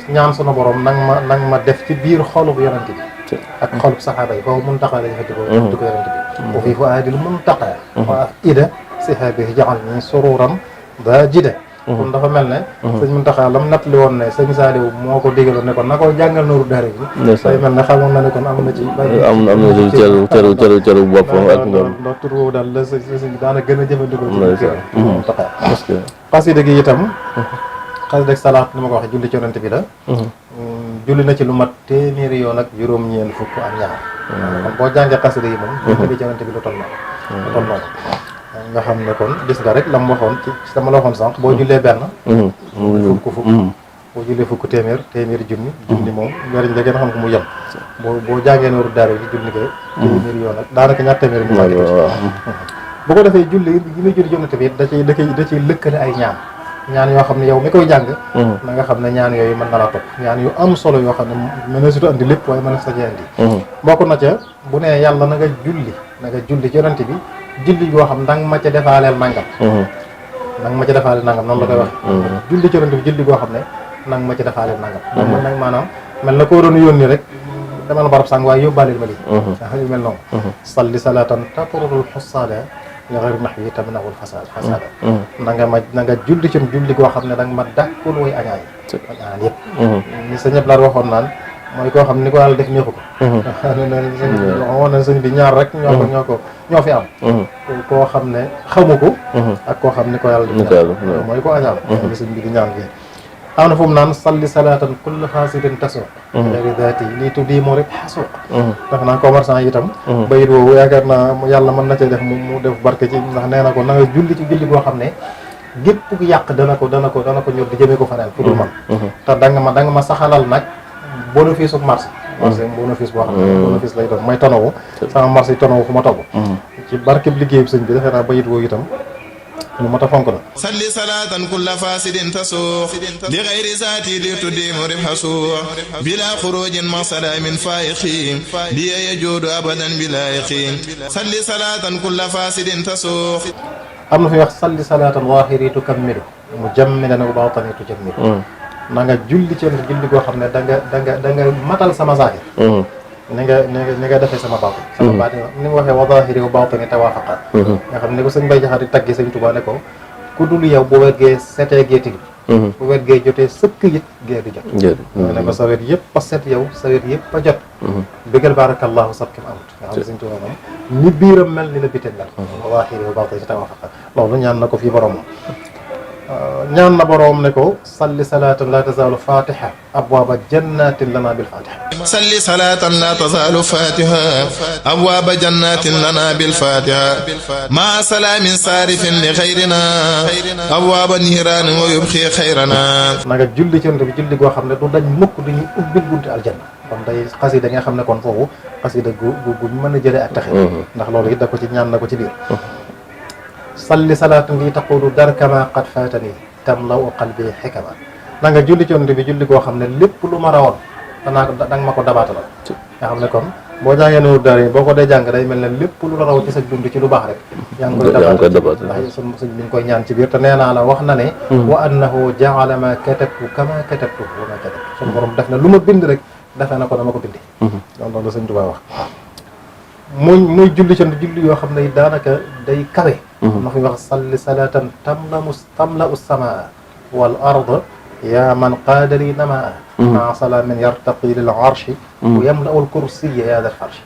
ñaan sunu borom nang ma def ci biir xolub yonante bi ak xolub saxaaba yi foofu muntaqa la jëfandikoo di ko yonante bi wa fii fuaadil muntaqa wa ida sihaabihi jaxal ni sururam da jida kon dafa mel ne sëñ Muntaxa lam nattali woon ne sëñ Saaliw moo ko digaloon ne kon na ko jàngal nooru daara bi day mel ne xamoon na ne kon am na ci am na ci cëru boppam ak ñoom ndax tur boobu daal la sëñ bi daana gën a jëfandikoo ci Muntaxa xasida gi itam xasida ak salaat ni ma ko waxee julli ci yonante bi la julli na ci lu mat téeméeri yoon ak juróom-ñeent fukk ak ñaar kon boo jàngee xasida yi moom julli ci yonante bi lu toll noonu nga xam ne kon gis nga rek la mu waxoon ci sama la waxoon sànq boo jullee benn fukk boo jullee fukk téeméeri junni moom njëriñ la gën a xam ko mu yem boo jàngee nooru daara bi junni ko téeméeri yoon ak daanaka ñaar téeméeri mu wàññi bu ko defee julli gi muy julli yonante bi da ciy lëkkale ay ñaan yoo xam ne yow mi koy jàng na nga xam ne ñaan yooyu mën na la topp ñaan yu am solo yoo xam ne mën na surtout andi lépp waaye mën na sa andi bokk na ca bu nee yàlla na nga julli ci yonante bi julli goo xam danga ma ca defaaleel nangam noonu la koy wax julli ci yonante bi julli goo xam ne nanga ma ca defaaleel nangam moom nag maanaam mel na koo doon yónni rek demal barab sàng waaye yóbbaaleel ma lii yu mel noonu salli salatan taturul xusaada li xëri nax yi taminaxul fasaada na nga julli ci julli goo xam ne danga ma dàkkul way añaan yëpp ni sa ñëpp laat waxoon naan mooy koo xam ni ko yàlla def neexu ko woon na sëñ bi ñaar rek ñoo fi am koo xam ne xamu ko ak koo xam ni ko yàlla def mooy ko añaan li sëñ bi di ñaan gi am na fu mu naan salli salatan kulla fasidin tasuq ri daati lii tuddi moo rek xasuq dafa naa commerçant yi itam bayit woowu yaakaar naa yàlla mën na cee def mu def barke ci ndax nee na ko na nga julli ci julli boo xam ne gépp ku yàq dana ko ñor di jëmee ko faneen fu dul man te da nga ma saxalal nag bénéfice ak marché bénéfice boo xam ne bénéfice lay doon mooy tonowu sama marché tonowu fu ma togg ci barkeb liggéey bi sëñ bi defe naa bayit woowu itam lu mat a fonk la salli salaatan kulla fasidin tasuux li gayri zaati li tuddimu ribha suux bila xurujin ma salaamin faayiqi li yajuudu abadan bila yaqiin salli salaatan kulla fasidin tasuux am na fi wax salli salaatan waahiri tukammilu mujammilan wa baatini tujammilu na nga julli ci julli goo xam ne da nga matal sama zaahir ni nga defee sama baatin sama baatin ni nga waxee wa zaahiri wa baatini tawaafaqa nga xam ne ko sëñ Mbay Jaxate di taggi sëñ Tuubaa ne ko ku dul yow bu wet gee setee gee tilim bu wet gee jotee sëkk it gee du jot ne ko sa wet yëpp a set yow sa wet yëpp a jot bëggal baarakallahu sab kim amut nga xam ne sëñ Tuubaa moom ni biiram mel ni la biteen mel wa zaahiri wa baatini tawaafaqa loolu ñaan na ko fii boromam ñaan na boroom ne ko salli salaatan la tazaalu fatiha abwaaba jannatin lana bil fatiha salli salaatan la tazaalu fatiha abwaaba jannatin lana bil fatiha ma salaamin saarifin li xayrina abwaaba niiraanin wa yubxi xayrana na nga julli ci yonent bi julli goo xam ne du dañ mukk di ñu ubbil bunti aljanna kon day xasida nga xam ne kon foofu xasida gu mën a jëlee ak taxe ndax loolu it da ko ci ñaan na ko ci biir salli salaatan li taqulu darkama qad faatani tamlaw qalbi xikama na nga julli ci yonent bi julli goo xam ne lépp lu ma rawoon danga ma ko dabaatalal nga xam ne kon boo jàngee Nuuru Daarayni boo ko dee jàng day mel ne lépp lu la raw ci sa dund ci lu baax rek yaa ngi koy dabaatal ndax suñ bi ñu koy ñaan ci biir te nee naa la wax na ne wa annahu jaala ma katabtu kama katabtu wa ma katabtu suñu borom def na lu ma bind rek defee na ko dama ko bindi loolu la sëñ Tuubaa wax muy julli ci julli yoo xam ne daanaka day kawe na fi wax salli salaatan tamla'u samaa wal arda yaa man qaadali namaa maa salaamin yartaqi lil arshi wa yamla'u al kursiyya yaa dal arshi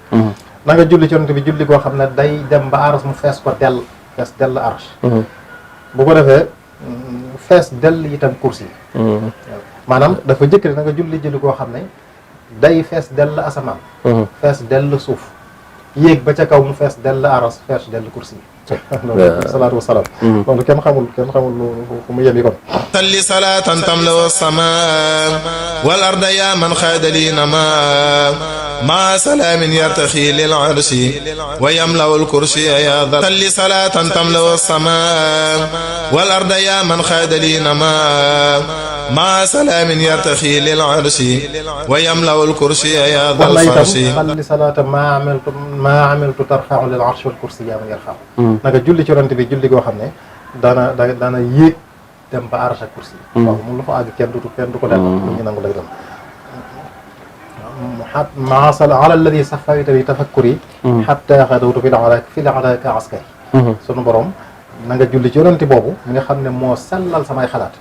na nga julli ci bi julli goo xam ne day dem ba aras mu fees ko dell arsh bu ko defee fees dell itam kursi maanaam dafa jëkk na nga julli goo xam ne day fees dell asamaan fees dell suuf yéeg ba ca kaw mu fees dell aras fees dell kursi loolu salaatu wa salaam loolu kenn xamul fu mu yem yi kon salli salaatan tamla wa samaa wal arda yaa man xaadali namaa maa salaamin yartaxi lil arshi wa yamlaw al kursi yaa dal salli salaatan tamla wa samaa wal arda yaa man xaadali namaa maa salaamin yartaxi lil arshi wa yamlaw al kursi yaa dal farshi salli salaatan maa amiltu tarfa'u lil arshi wal kursi yaa man yarfa'u naka julli ci yonent bi julli goo xam ne daana yéeg dem ba arsh ak kursi waaw moom lu fa àgg kenn du ko delloo lu ñu nangu lay dem maasal ala alladi safayta bi tafakkuri hatta xadawtu fi la'alaka askay sunu borom na nga julli ci yonent boobu mi nga xam ne moo sellal samay xalaat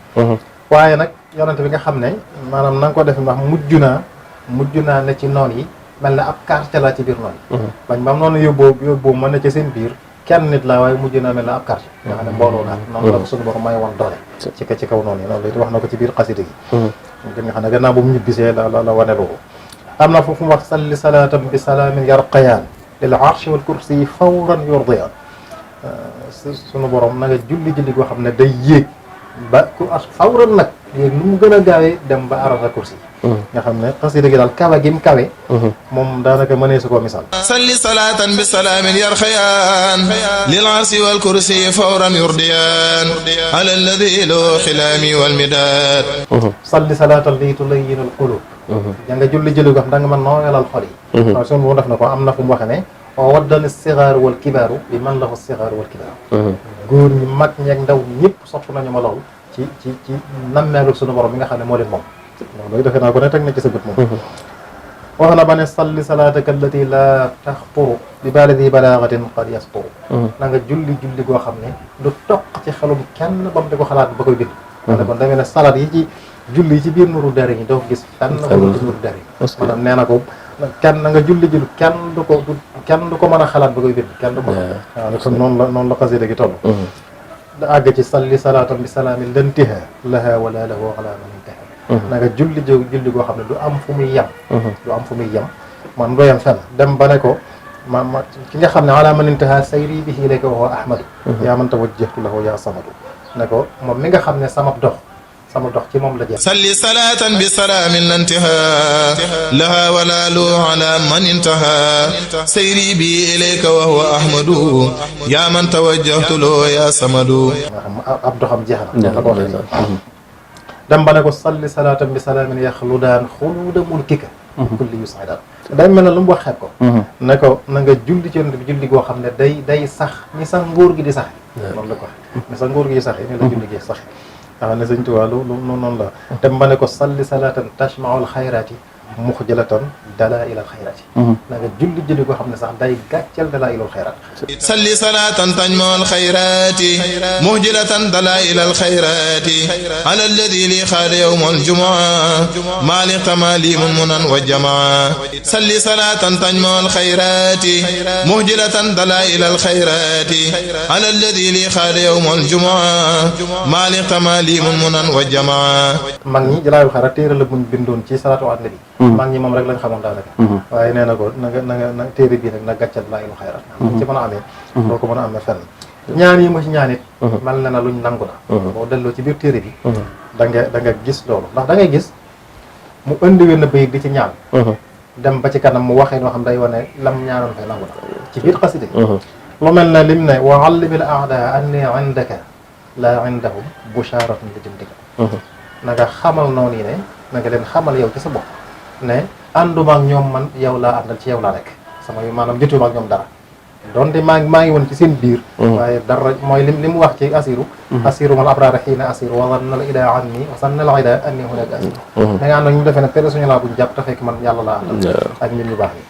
waaye nag yonent bi nga xam ne maanaam na nga ko def ndax mujj naa ne ci noon yi mel na ab quartier la ci biir noonu bañ bam noonu yóbboo mën na ci seen biir kenn nit la waaye mujj naa mel na ab quartier nga xam ne mbooloo la noonu la ko suñu borom may woon doole ci kaw noonu yi noonu la wax na ko ci biir xasida gi nga xam ne gannaaw bu mu ñibbisee la wane loolu am na foofu mu wax salli salaatan bi salaamin yarqayaan lil arshi wal kursi fawran yurdiyaan suñu borom na nga julli goo xam ne day yéeg ba ku fawran nag yéeg nu mu gën a gaawee dem ba arasa kursi nga xam ne xasida gi daal kawe gi mu kawe moom daanaka mënee su koo misaal salli salaatan bi salaamin yarxayaan lil arsi wal kursi fawran yurdiyaan ala alladi lahu xilaami wal midaad salli salaatan lii tulayyinul quluub da nga julli goo xam da nga mën nooyalal xol yi waaw sunu bu def na ko am na fu mu waxe ne waddani sigaaru wal kibaaru bi man lahu sigaaru wal kibaaru góor ñi mag ñeeg ndaw ñëpp sopp nañu ma lool ci nammeelu sunu borom mi nga xam ne moo leen moom loolu defe naa ko ne teg na ci sa bët moom wax na ba ne salli salaataka allati la taxturu bi baladi balaagatin qad yasturu na nga julli goo xam ne du toq ci xelum kenn ba mu di ko xalaat ba koy bind ne kon demee ne salaat yi ci julli yi ci biir Nuuru Daarayni doo ko gis fenn ko ci Nuuru Daarayni maanaam nee na ko kenn na nga julli kenn du ko mën a xalaat ba koy bind kenn du ko waaw kon noonu la xasida gi toll da àgg ci salli salaatan bi salaamin lantiha laha wala lahu ala man intaha na nga julli goo xam ne du am fu muy yem man doo yem fenn dem ba ne ko ki nga xam ne ala man intaha sayri bihi ilayka wa huwa ahmadu yaa man tawajjahtu lahu yaa samadu ne ko moom mi nga xam ne sama dox ci moom la jeex salli salaatan bi salaamin lantiha laha wala lahu ala man intaha sayri bi ilayka wa huwa ahmadu yaa man tawajjahtu lahu yaa samadu nga xam ab doxam jeex na la ko waxee dem ba ne ko salli salaatan bi salaamin yaxludaan xuluuda mulkika kulli yus'adaan day mel ne lu mu waxee ko ne ko na nga julli ci yonent bi julli goo xam ne day sax ni sax nguur gi di saxe noonu la ko waxee ni sax nguur gi di saxe ni la julli gi saxe waaw ne sëñ Tuubaa noonu la dem ba ne ko salli salaatan tashmaul xayraati muxjilatan dalaa'ilal xayraati na nga julli koo xam ne sax day gàcceel dalaa'ilal xayraat. salli salaatan tajma'ul xayraati muxjilatan dalaa'ilal xayraati ala alladi li xaada yawmal jumaa maalik tamaalimun munan wa jamaa. salli salaatan tajma'ul xayraati muxjilatan dalaa'ilal xayraati ala alladi li xaada yawmal jumaa maalik tamaalimun munan wa jamaa. mag ñi dalaa'ilul xayraat téere la buñ bindoon ci salaatu ala nabi. mag ñi moom rek lañ xamoon daanaka. waaye nee na ko na téere bii nag na gàccal dalaa'ilul xayraat. ci mën a amee. doo ko mën a amee fenn. ñaan yi ma ci ñaan it. mel na luñ nangu na. boo delloo ci biir téere bi. da nga gis loolu ndax da ngay gis mu indi wenn bayit di ci ñaan. dem ba ci kanam mu waxee noo xam day wane lam ñaanoon fay nangu na ci biir xasida lu mel ne lim ne wa allimil a'daa anni indaka laa indahum busharatun li jundika. na nga xamal noonu yi ne na nga leen xamal yow ci sa bopp ne ànduma ak ñoom man yow laa àndal ci yow laa nekk sama yu maanaam jotuma ak ñoom dara donte maa ngi woon ci seen biir. waaye dara mooy li mu wax ci asiru. asiru mal abraara xiina asiru wa zanna al idaa anni wa zanna al idaa anni hunaka asiru. da nga ànd ak ñu defee ne personnel laa buñ jàpp te fekk man yàlla laa àndal. ak nit ñu baax ñi.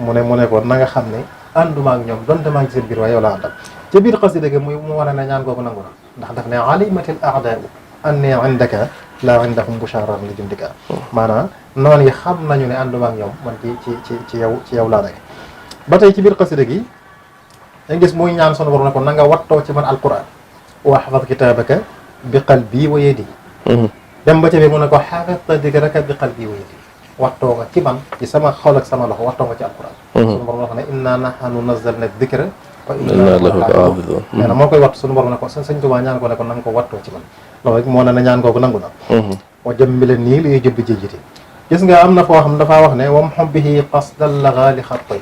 mu ne ko na nga xam ne ànduma ak ñoom donte maa ngi ci seen biir waaye yow laa àndal. ca biir xasida gi mu wane ne ñaan googu nangu na ndax daf ne alimatil a'daa anni indaka laa indahum bushaaratan li jundika. maanaam noonu yi xam nañu ne ànduma ak ñoom man ci yow laa nekk. ba tey ci biir xasida gi da gis muy ñaan sunu borom ne ko na nga wattoo ci man alquran wa xafad kitaabaka bi qalbi wa yadi. dem ba ca biir mu ne ko xafadta dikraka bi qalbi wa yadi. wattoo nga ci man ci sama xol ak sama loxo wattoo nga ci alquran. sunu borom wax ne inna nahnu nazzalna dikra wa inna lahu lahaafizuun. nee na moo koy wattu sunu borom ne ko sëñ Tuubaa ñaan ko ne ko na nga ko wattoo ci man loolu rek moo ne ñaan kooku nangu na. wa jëmbile nii liy jubbi jijjiti. gis nga am na foo xam dafaa wax ne wam xobbihi qasdal laga li xattay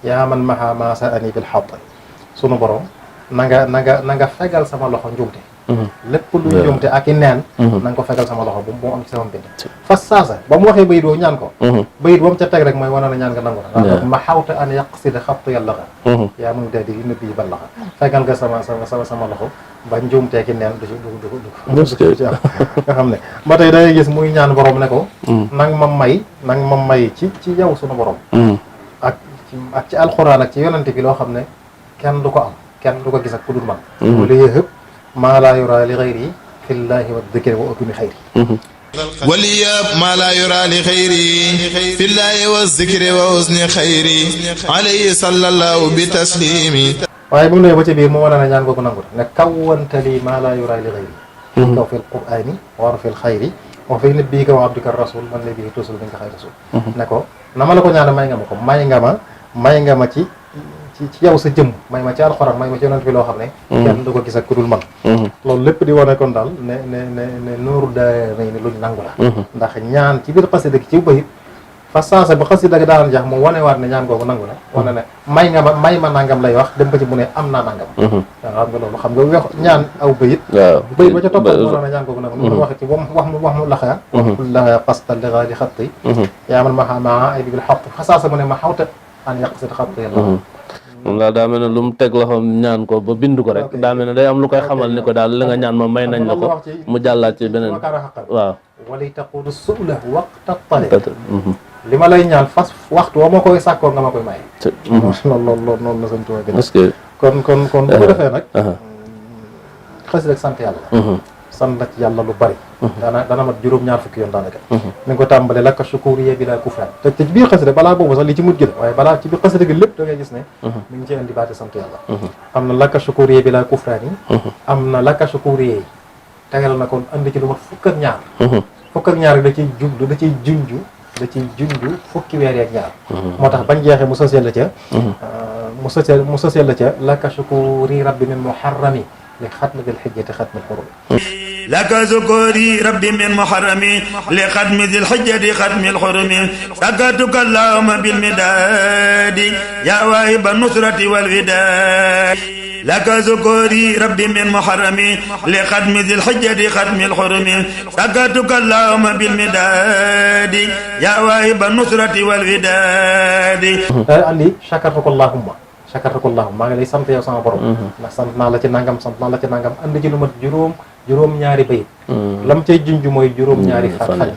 yaa man maha ma sa ani bil xattay. sunu borom na nga fegal sama loxo njuumte. lépp luy njuumte ak i neen na nga ko fegal sama loxo bu mu am ci sama mbind. fas saasa ba mu waxee bayit woo ñaan ko bayit ba mu ca teg rek mooy wane na ñaan nga nangu na ndax ma xawta an yaqsida xattu yàlla xa yaa mun dee di li nëbbi yi ba laxa fegal nga sama loxo ba njuumtee ki neen du ci am nga xam ne ba tey dangay gis muy ñaan borom ne ko nang ma may ci yow sunu borom ak ci alxuraan ak ci yonante bi loo xam ne kenn du ko am kenn du ko gis ak ku dul man wala yëpp maa laa yura li xayri fi llaahi wa dikri wa ukmi xayri ولياب ما لا يرى لخيري في الله والذكر وحسن خيري عليه صلى الله بتسليمي. waaye bu mu nee ba ci biir mu wane ne ñaan googu nangu ne kawwanta lii maa laa yura li xayri kaw fi lqur'ani wa fi lxayri wa fi nabiyyika wa abdika rasul man la bii tusul bi nga xay rasul ne ko na ma la ko ñaan may nga ma ko may nga ma ci yow sa jëm may ma ci alxuraan may ma ci yonent bi loo xam ne kenn du ko gis ak ku dul man loolu lépp di wane kon daal ne nooru daa nay ni luñ nangu la ndax ñaan ci biir xasida gi ci bayit fa sansa ba xasida gi daan jax mu wanewaat ne ñaan googu nangu na wane ne may ma nangam lay wax dem ba ci mu ne am naa nangam waaw xam nga loolu xam nga wax ñaan aw bayit bayit ba ca toppal moo ne ñaan googu nangu mu wax ci wax mu laxaa laxaa pasta lixa li xatti yaa man maa ay bi bil xatt fa sansa mu ne ma xawta an yaqsid xatt yàlla moom daal daa mel ne lu mu teg loxoom ñaan ko ba bind ko rek daa mel ne day am lu koy xamal ni ko daal li nga ñaan ma may nañ la ko mu jàllaat ci beneen waaw wala taqulu su'la waqta talab li ma lay ñaan fas waxtu wa ma koy sàkkoo nga ma koy maye loolu la sëñ Tuubaa gën kon bu ko defee nag xës rek sant yàlla sant na ci yàlla lu bari dana mat juróom-ñaar fukki yoon daanaka mi ngi ko tàmbalee lakka shukuriya bi laa kufraan te ci biir xasida balaa boobu sax li ci mujj la waaye balaa ci biir xasida gi lépp da ngay gis ne mi ngi ci indi baati sant yàlla am na lakka shukuriya bi laa kufraan yi am na lakka shukuriya yi tegal na kon andi ci lu mat fukk ak ñaar da ciy jublu da ciy junju fukki weer ak ñaar moo tax bañ jeexee mu soseel la ca lakka shukuri rabbi min muharrami li xatmi dil xijjati xatmi lxurumi لك ذكوري ربي من محرمي لختم ذي الحجة ختم الحرم سكتك اللهم بالمداد يا واهب النصرة والوداد لك ذكوري ربي من محرمي لختم ذي الحجة ختم الحرم سكتك اللهم بالمداد يا واهب النصرة والوداد andi shakartuka allahumma maa ngi lay sant yow sama borom ndax sant naa la ci nangam andi ci lu mat juróom juróom-ñaari bayit lam cay junj mooy juróom-ñaari fan yi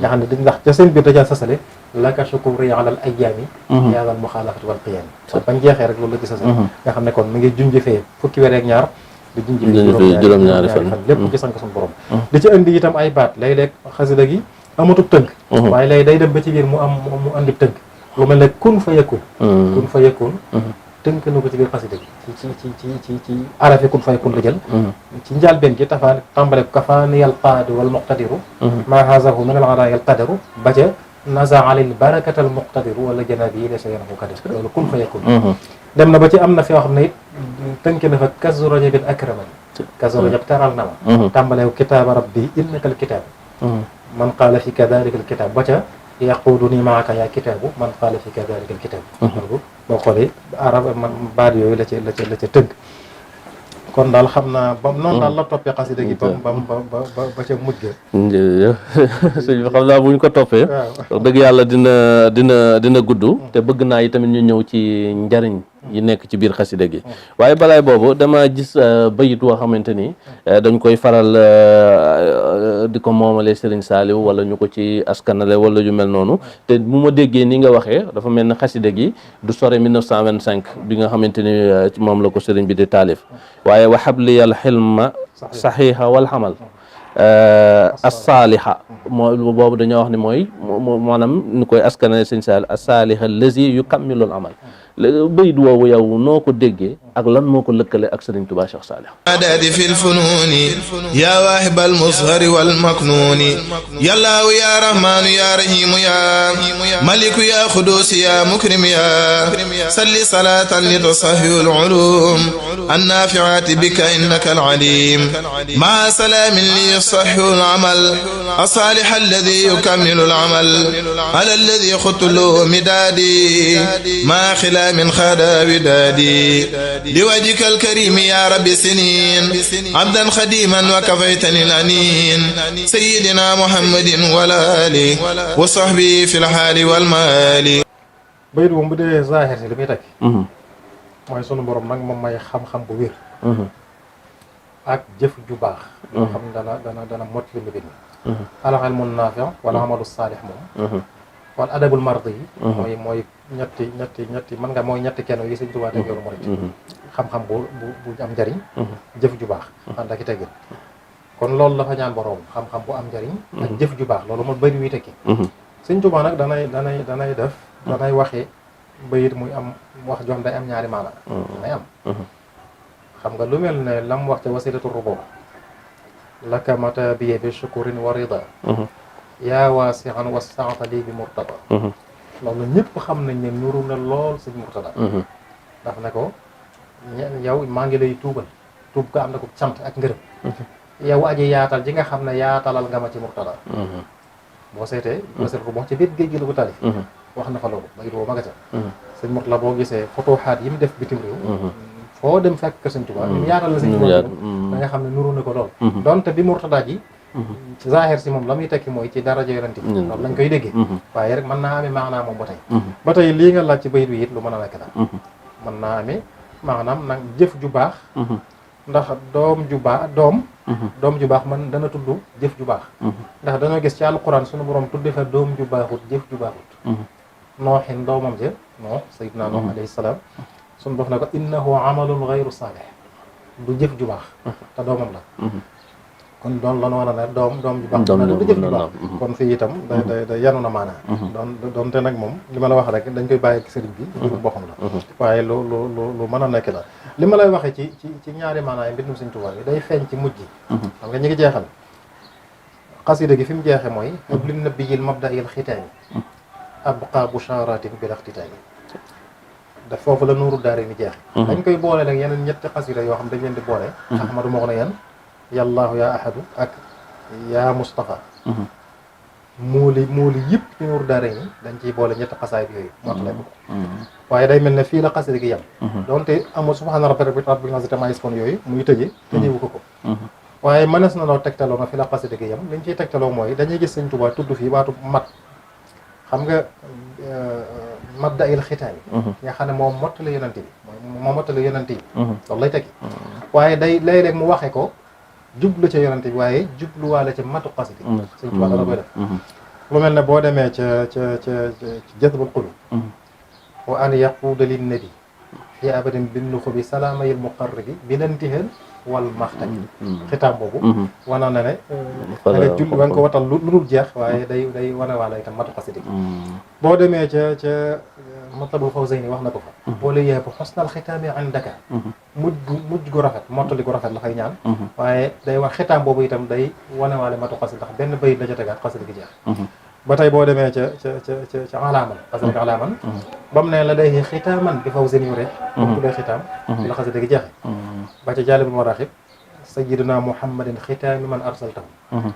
nga xam ne dañ ndax ca seen biir dajaa sasale laka shukuri alal ayyaami yaadal muxaalafati wal qiyaami bañ jeexee rek loolu la ci sasale nga xam ne kon mi ngi junj fee fukki weer ak ñaar di junj fee juróom-ñaari fan lépp ci sant suñu borom di ci indi itam ay baat léeg-léeg xasida gi amatub tënk waaye léegi day dem ba ci biir mu andi tënk lu mel ne kun fa yakun kun fa yakun tënk na ko ci biir xasida gi ci arafi kun fa yakun la jël ci njàlbeen gi tafaa tàmbale ko kafaaniyal qaadi wal muqtadiru maa hazahu min al araayal qadaru ba ca naza alil barakatal muqtadiru wala janaabi yi desa yanahu kadir loolu kun fa yakun dem na ba ci am na fi yoo xam ne it tënk na fa kazu rajabin akramani kazu rajab teral na ma tàmbale ko kitaaba rabbi innaka al kitaab man qaala fi kadalika al kitaab ba ca yaquduni maaka yaa kitaabu man qaala fi kadalika al kitaab loolu boo xoolee arab man baat yooyu la ca tënk kon daal xam naa ba noonu daal la toppee xasida gi ba ca mujj ga jërëjëf sëñ bi xam naa bu ñu ko toppee wax dëgg yàlla dina gudd te bëgg naa yi tamit ñu ñëw ci njariñ yi nekk ci biir xasida gi waaye balaay boobu dama gis bayit woo xamante ni dañ koy faral di ko moomale Serigne Saliou wala ñu ko ci askanale wala yu mel noonu te bu ma déggee ni nga waxee dafa mel ne xasida gi du sore 1925 bi nga xamante ni moom la ko Serigne bi di taalif waaye wa habliyal xilma saxiixa wal xamal as-saaliha mooy boobu dañoo wax ni mooy maanaam ñu koy askanale Serigne Saliou as-saaliha allazi yukammilul amal bayit woowu yow noo ko déggee ak lan moo ko lëkkale ak Sëriñ Tuubaa Cheikh Saliou adadi fi lfununi ya waahib almushari walmaknuni yallaahu ya rahmanu ya rahimu ya maliku ya xudusi ya mukrim ya salli salatan litusahihu alulum annafiati bika innaka alalim maa salaamin li yusahihu alamal الصالح الذي يكمل العمل على الذي خط له مدادي ما خلا من خدا ودادي لوجهك الكريم يا رب سنين عبدا خديما وكفيتني الأنين سيدنا محمد والآله وصحبه في الحال والمال bayit moom bu dee zaahir si li muy teg mooy sunu borom nag moom may xam-xam bu wér ak jëf ju baax yoo xam ne dana mot li mu bind al ilmu naafi' wala amalu saalih moom wal adabul mardi yi mooy ñetti mën nga mooy ñetti kenn yi Sëñ Tuubaa teg yoonu murid xam-xam bu am njariñ jëf ju baax ànd ak i teggin kon loolu la fa ñaan boroom xam-xam bu am njariñ ak jëf ju baax loolu moo bëri wi tekki Sëñ Tuubaa nag danay waxee bayit muy am wax joom day am ñaari maana danay am xam nga lu mel ne lam wax ca wasilatu rubo laka mata biye bi shukurin wa rida yaa waasi'an wasaata lii bi murtada loolu ñëpp xam nañ ne nuru na lool sëñ murtada daf ne ko yow maa ngi lay tuub ga am na ko cant ak ngërëm yow aji yaatal ji nga xam ne yaatalal nga ma ci murtada boo seetee wasil ko wax ci biir géej gi la ko taalif wax na fa loolu bayit woo ma nga ca sëñ murtada boo gisee fotoxaat yi mu def bitim réew foo dem fekk ko Sëñ Tuubaa ñu yaatal la Sëñ Tuubaa da nga xam ne nuru na ko lool donte bi murtada ji ci zaahir si moom la muy tekki mooy ci daraja yonent bi loolu lañ koy déggee waaye rek mën naa amee maanaam moom ba tey lii nga laaj ci bayit bi it lu mën a nekk la mën naa amee maanaam nag jëf ju baax ndax doom ju baax man dana tudd jëf ju baax ndax dañoo gis ci alquran suñu borom tudde fa doom ju baaxut jëf ju baaxut nooxin doomam ja noox sayyidina noox alayhi salaam suñu bof na ko innahu amalun ghayru salih du jëf ju baax te doomam la kon doon la war a ne doom ju baax na du jëf ju baax kon fii itam da yanu na maanaa doonte nag moom li ma la wax rek dañ koy bàyyi ak sëriñ bi juru boppam la waaye lu mën a nekk la li ma lay waxee ci ñaari maanaa yi mbindum Sëriñ Tuubaa bi day feeñ ci mujj xam nga ñu ngi jeexal xasida gi fi mu jeexe mooy ablin nabiyil mabda'il xitaani abqa busharatin bil ixtitaani da foofu la nuuru daari ni jeexe dañ koy boole nag yeneen ñetti xasida yoo xam dañ leen di boole ahmadu moo ko na yan yallaahu yaa ahadu ak yaa Mustafa muuli yëpp ci nuuru daari ni dañ ciy boole ñetti xasaay bi yooyu mootale ko waaye day mel ne fii la xasida gi yem donte amul subhaana rabbika rabbil izzati ammaa yasifuun yooyu muy tëjewu ko waaye mënees na noo tegtaloo na fi la xasida gi yem liñ ciy tegtaloo mooy dañuy gis Sëñ Tuubaa tudd fii baatu mat xam nga mabda il xitaani nga xam ne moom mottali yonent bi loolu lay tekki waaye day léeg-léeg mu waxe ko jublu ca yonente bi waaye jubluwaale ca matu xasida Sëñ Tuubaa dana koy def lu mel ne boo demee ca jazbul qulub wa an yaquuda lin nabi fi abadin bin nuxubi salaamayil muqarribi bi nantihal wal maxtaj xitaam boobu wana na ne da nga julli wa nga ko watal lu dul jeex waaye day wane waala itam matu xasida gi boo demee ca matlabul fawzayni wax na ko fa boole yeebu xosnal xitaami indaka mujj gu rafet mottali gu rafet la fay ñaan waaye day wax xitaam boobu itam day wane waale matu xasida ndax benn bayit la ca tegaat xasida gi jeex ba tey boo demee ca alaaman xasida gi alaaman ba mu ne la day xitaaman bi fawzayni yu rek bu dee xitaam ci la xasida gi jeexe ba ca jaalibul maraaxib sayyidina muhammadin xitaami man arsaltahu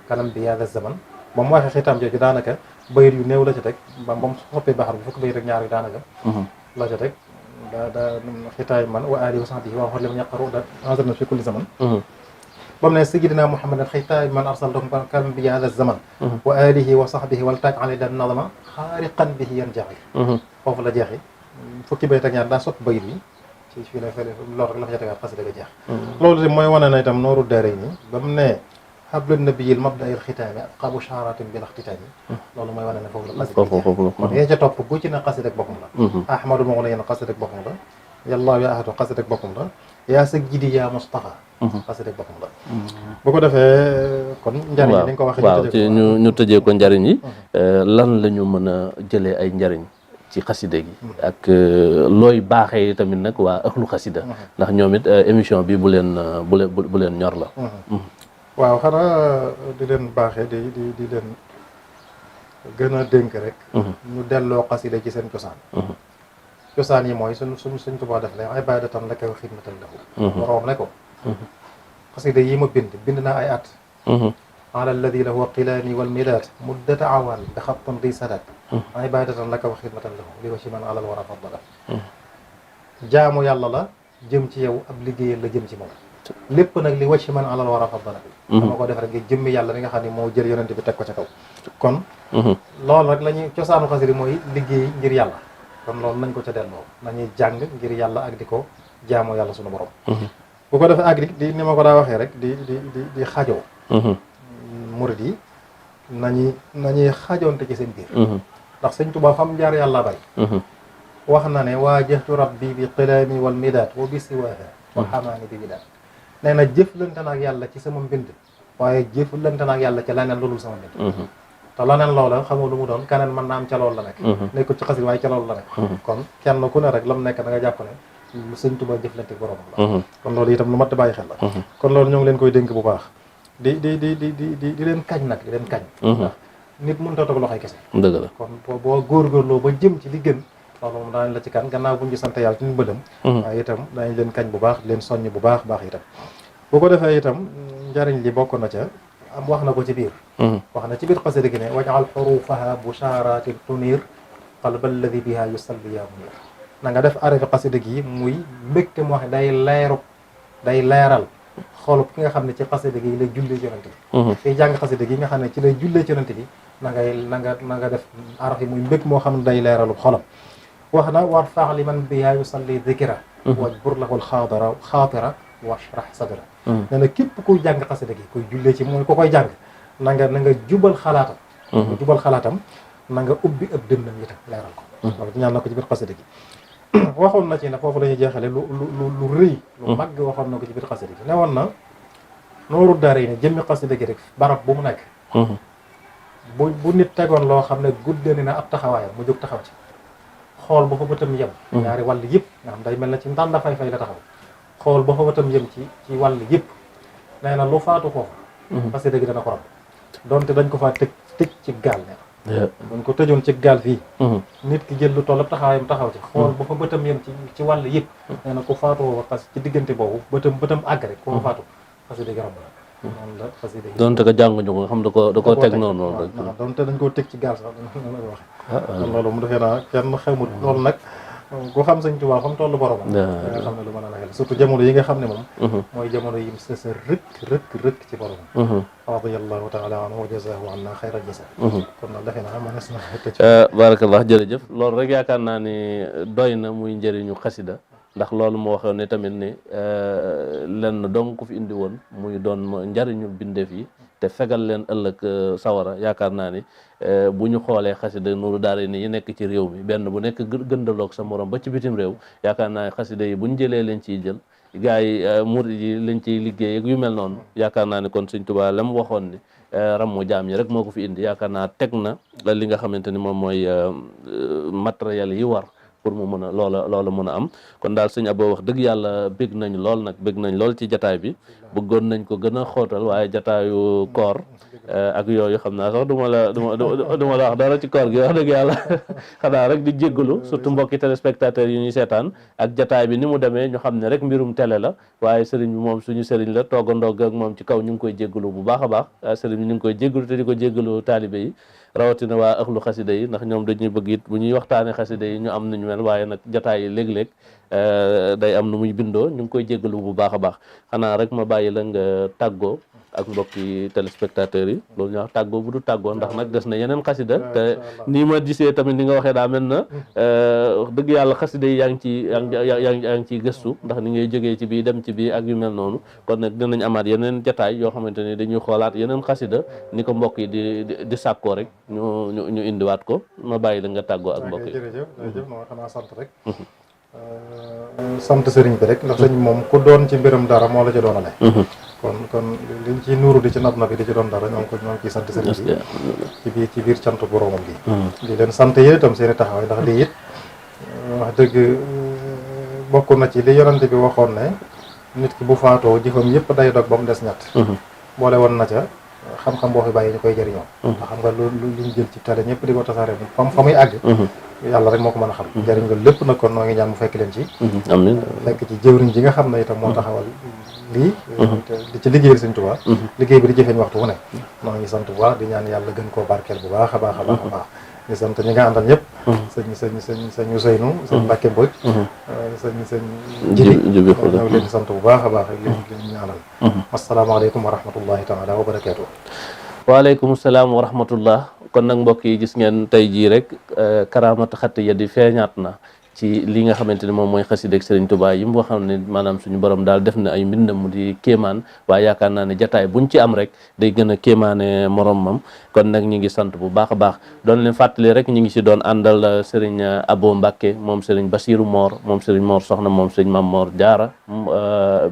kanam bi yaada zaman ba mu waxee xitaam jooju daanaka bayit yu néew la ca teg ba mu soppee baxar bu fukk bayit rek ñaar yu daanaka la ca teg da xitaay man wa alihi wa sahbihi wa xor liman yaqaru da anzalna fi kulli zaman ba mu ne sayyidina muhammadin xitaami man arsaltahu kanam bi yaada zaman wa alihi wa sahbihi wal taaj ali dan nadama xaariqan bihi yan jaxi foofu la jeexi fukki bayit ak ñaar daa sopp bayit yi ci fii ne fële loolu rek la fa tegaat xasida ga jeex loolu de mooy wane na itam nooru daare nii ba mu ne hablu nabiyil mabda'il xitaami qabu sharatin bil ixtitaami loolu mooy wane ne foofu la xasida kon yee ca topp bu ci ne xasida ak boppam la ahmadu moo la yéen xasida ak boppam la yàllaaw ya ahadu xasida ak boppam la yaa sayyidi yaa mustafa xasida ak boppam la bu ko defee kon njariñ yi ni nga ko waxee waaw ci ñu tëjee ko njariñ yi lan la ñu mën a jëlee ay njariñ ci xasida gi ak looy baaxee tamit nag waa ëxlu xasida ndax ñoom it émission bi bu leen ñor la waaw xanaa di leen baaxee di leen gën a dénk rek ñu delloo xasida ci seen cosaan yi mooy suñ Tuubaa def la ibadatan laka wa xidmatan lahu boroom ne ko xasida yi ma bind naa ay at ala alladi lahu qilaani wal midaad muddata awaan bi xattan di sadat ibadatan laka wa xidmatan lahu li wa ci man alal war a faddala jaamu yàlla la jëm ci yow ab liggéeyal la jëm ci moom lépp nag li wa ci man alal war a faddala dama ko def rek nga jëmmi yàlla mi nga xam ne moo jël yonente bi teg ko ca kaw kon loolu rek la ñuy cosaanu xasida mooy liggéey ngir yàlla kon loolu nañ ko ca delloo nañuy jàng ngir yàlla ak di ko jaamoo yàlla sunu borom bu ko defee ak di ni ma ko daa waxee rek di xajoo murid yi nañuy xajoonte ci seen biir ndax sëñ Tuubaa fam jaar yàlla bari wax na ne waajahtu rabbi bi qilaami wal midaad wa bi siwaaha wa xamaani bi bidaad nee na jëflante na ak yàlla ci sama mbind waaye jëflante na ak yàlla ci leneen loolul sama mbind te leneen loola xamul lu mu doon keneen mën naa am ca loolu la nekk nekkul ci xasida waaye ca loolu la nekk kon kenn ku ne rek lam nekk da nga jàpp ne lu sëñ Tuubaa jëflante borom la kon loolu itam lu mat bàyyi xel la kon loolu ñoo ngi leen koy dénk bu baax di leen kañ nag di leen kañ ndax nit mënut a toog loxoy kese dëgg la kon boo góorgóorloo ba jëm ci li gën loolu moom daañu la ci kan gannaaw bu ñu sant yàlla ci ndimbalam waaye itam daañu leen kañ bu baax leen soññ bu baax itam bu ko defee itam njariñ li bokk na ca am wax na ko ci biir wax na ci biir xasida gi ne waj'al xurufaha busharatin tunir qalba alladi biha yusalli ya munir na nga def arafi xasida gi muy mbégte moo xam day leeral xoolub ki nga xam ne ci xasida gi lay jullee ci yonante bi fii jàng xasida gi nga xam ne ci lay jullee ci yonante bi na nga def araf yi muy mbég moo xam ne day leeralub xolam wax na war faax li man biha yusalli dikra wajbur lahul xaatira washrah sadra nee na képp kuy jàng xasida gi kuy jullee ci mooy ko koy jàng na nga jubal xalaatam na nga ubbi ab dënnam itam leeral ko loolu ñaan na ko ci biir xasida gi waxoon na ci ne foofu la ñuy jeexale lu rëy lu mag waxoon na ko ci biir xasida gi ne woon na nooru daara yi ne jëmmi xasida gi rek barab bu mu nekk bu nit tegoon loo xam ne guddee ni na ab taxawaayam mu jóg taxaw ci xool ba fa bëtam yem ñaari wàll yëpp nga xam day mel na ci ndànda fay la taxaw xool ba fa bëtam yem ci wàll yëpp nee na lu faatu foofu xasida gi dana ko rab donte dañ ko faa tëj ci gaal ne buñ ko tëjoon ci gaal fii nit ki jël lu toll ab taxawaayam taxaw ci xool ba fa bëtam yem ci wàll yëpp nee na ku faatu foofu parce que ci diggante boobu bëtam àgg rek ku fa faatu xasida gi rab la noonu la xasida gi donte ko jànguñu ko nga xam da koo teg noonu rek donte dañ koo teg ci gaal sax noonu la waxe loolu mu defee naa kenn xamut loolu nag ku xam sëñ Tuubaa fa mu toll borom nga xam ne lu mën a la surtout jamono yi nga xam ne moom mooy jamono yi mu sësa rëkk ci borom radiyallahu taala anhu wa jazaahu anna xayra jazaa kon nag defe naa mënees na tëj barakallah jërëjëf loolu rek yaakaar naa ni doy na muy njëriñu xasida ndax loolu moo waxoon ne tamit ne lenn dong ko fi indi woon muy doon njariñu bindeef yi te fegal leen ëllëg sawara. yaakaar naa ni bu ñu xoolee xasida Nuuru Daarayni yi nekk ci réew mi benn bu nekk gëndaloog sa morom ba ci bitim réew, yaakaar naa xasida yi buñ jëlee leen ciy jël gars yi murid yi lañ ciy liggéey ak yu mel noonu. yaakaar naa ni kon Sëñ Tuubaa la mu waxoon ni rammu jaam ñi rek moo ko fi indi, yaakaar naa teg na li nga xamante ni moom mooy matériel yi war pour mu mën a loola mën a am. kon daal sëñ Abo wax dëgg yàlla bég nañ lool nag, bég nañ lool ci jataay bi, bëggoon nañ ko gën a xóotal waaye jataayu koor ak yooyu xam naa sax du ma la wax dara ci koor gi wax dëgg yàlla xanaa rek di jéggalu surtout mbokki téléspectateurs yi ñuy seetaan ak jataay bi ni mu demee ñu xam ne rek mbirum télé la, waaye sëriñ bi moom suñu sëriñ la toogandoog ak moom ci kaw ñu ngi koy jéggalu bu baax a baax. sëriñ bi ñu ngi koy jéggalu te di ko jéggalu taalibe yi rawatina waa ëxlu xasida yi, ndax ñoom dañuy bëgg it bu ñuy waxtaane xasida yi ñu am nañu mel, waaye nag jataay yi léeg-léeg day am nu muy bindoo, ñu ngi koy jéggalu bu baax a baax. xanaa rek ma bàyyi la nga tàggoo ak mbokki téléspectateurs yi, loolu ñu wax tàggoo bu du tàggoo, ndax nag des na yeneen xasida te nii ma gisee tamit ni nga waxee daa mel na wax dëgg yàlla xasida yi yaa ngi ciy gëstu, ndax ni ngay jógee ci bii dem ci bii ak yu mel noonu. kon nag dinañ amaat yeneen jataay yoo xamante ni dañuy xoolaat yeneen xasida ni ko mbokk yi di sàkkoo rek ñu indiwaat ko. ma bàyyi la nga tàggoo ak mbokk yi. jërëjëf moo xanaa sant rek sant sëriñ bi rek, ndax sëriñ moom ku doon ci mbiram dara moo la ci doonale. kon liñ ci nuuru di ci nab na bi di ci doon dara ñoo ngi ciy sant sëriñ bi ci biir cant boroomam gi di leen sant yéen itam seen i taxawaay, ndax lii it wax dëgg bokk na ci li yonante bi waxoon ne nit ki bu faatoo jëfam yëpp day dog ba mu des ñett. boole woon na ca xam-xam boo fi bàyyi ñu koy jëriñoo. ndax xam nga lu ñu jël ci télé ñëpp di ko tasaare fa muy àgg. yàlla rek moo ko mën a xam. jëriñ nga lépp nag kon noo ngi ñaan mu fekk leen ci. amiin fekk ci jëwriñ ji nga xam ne itam moo taxawal lii. di ci liggéeyal Sëñ Tuubaa. liggéey bi di jëfeeñ waxtu wu ne. noo ngi sant bu baax di ñaan yàlla gën koo barkeel bu baax a baax a baax a baax. di sant ñi nga àndal ñëpp. sëñ Ousseynou sëñ Mbacke Mbodj. sëñ Jibi ñoo ngi leen di sant bu baax a baax ak leen ñaanal. asalaamaaleykum wa rahmatullahi taala wa barakaatu. waaleykum salaam wa rahmatullah. kon nag mbokk yi gis ngeen tey jii rek karaamatu xatti ya di feeñaat na ci li nga xamante ne moom mooy xasida ak Sëriñ Tuubaa yi mu xam ne maanaam suñu borom daal def na ay mbindam mu di kéemaan, waaye yaakaar naa ne jataay buñ ci am rek day gën a kéemaane moromam. kon nag ñu ngi sant bu baax a baax, doon leen fàttali rek ñu ngi si doon àndal Sëriñ Abo Mbàkke moom Sëriñ Basiiru Moor moom Sëriñ Moor Soxna moom Sëriñ Mam Moor Jaara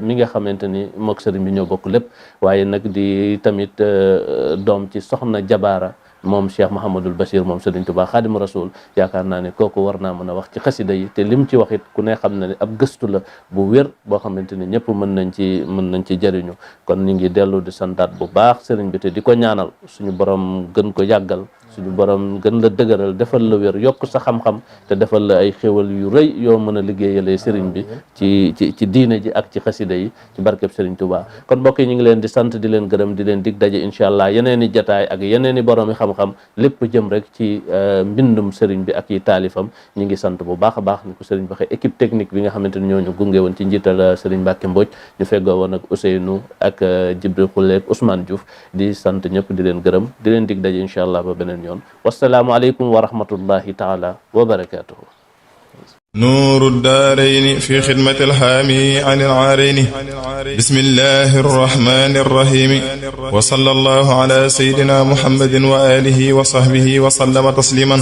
mi nga xamante ni mook sëriñ bi ñoo bokk lépp, waaye nag di tamit doom ci Soxna Jabaara moom Cheikh Mouhamadul Bachir moom Sëriñ Tuubaa Xaadimu Rasuul. yaakaar naa ne kooku war naa mën a wax ci xasida yi, te lim ci wax it ku ne xam na ne ab gëstu la bu wér boo xamante ni ñëpp mën nañ ci jëriñu. kon ñu ngi dellu di santaat bu baax sëriñ bi te di ko ñaanal suñu borom gën ko yàggal, suñu borom gën la dëgëral, defal la wér, yokk sa xam-xam te defal la ay xéwal yu rëy yoo mën a liggéeyalee sëriñ bi ci diine ji ak ci xasida yi ci barkeb Sëriñ Tuubaa. kon mbokk yi ñu ngi leen di sant di leen gërëm di leen dig daje incha allah yeneen i jataay ak yeneen i boroomi xam-xam lépp jëm rek ci mbindum sëriñ bi ak yi taalifam. ñu ngi sant bu baax a baax ni ko sëriñ bi waxee équipe technique bi nga xamante ni ñoo ñu gunge woon ci njiital sëriñ Mbacke Mbodj, ñu feggoo woon ak Ousseynou ak Jibril Khoule ak Ousmane Diouf. di sant ñëpp di leen gërëm di leen dig daje incha allah ba beneen yoon. wassalaamu aleykum wa rahmatullahi taala wa barakatuhu. نور الدارين في خدمة الحامي عن العارين بسم الله الرحمن الرحيم وصلى الله على سيدنا محمد وآله وصحبه وسلم تسليما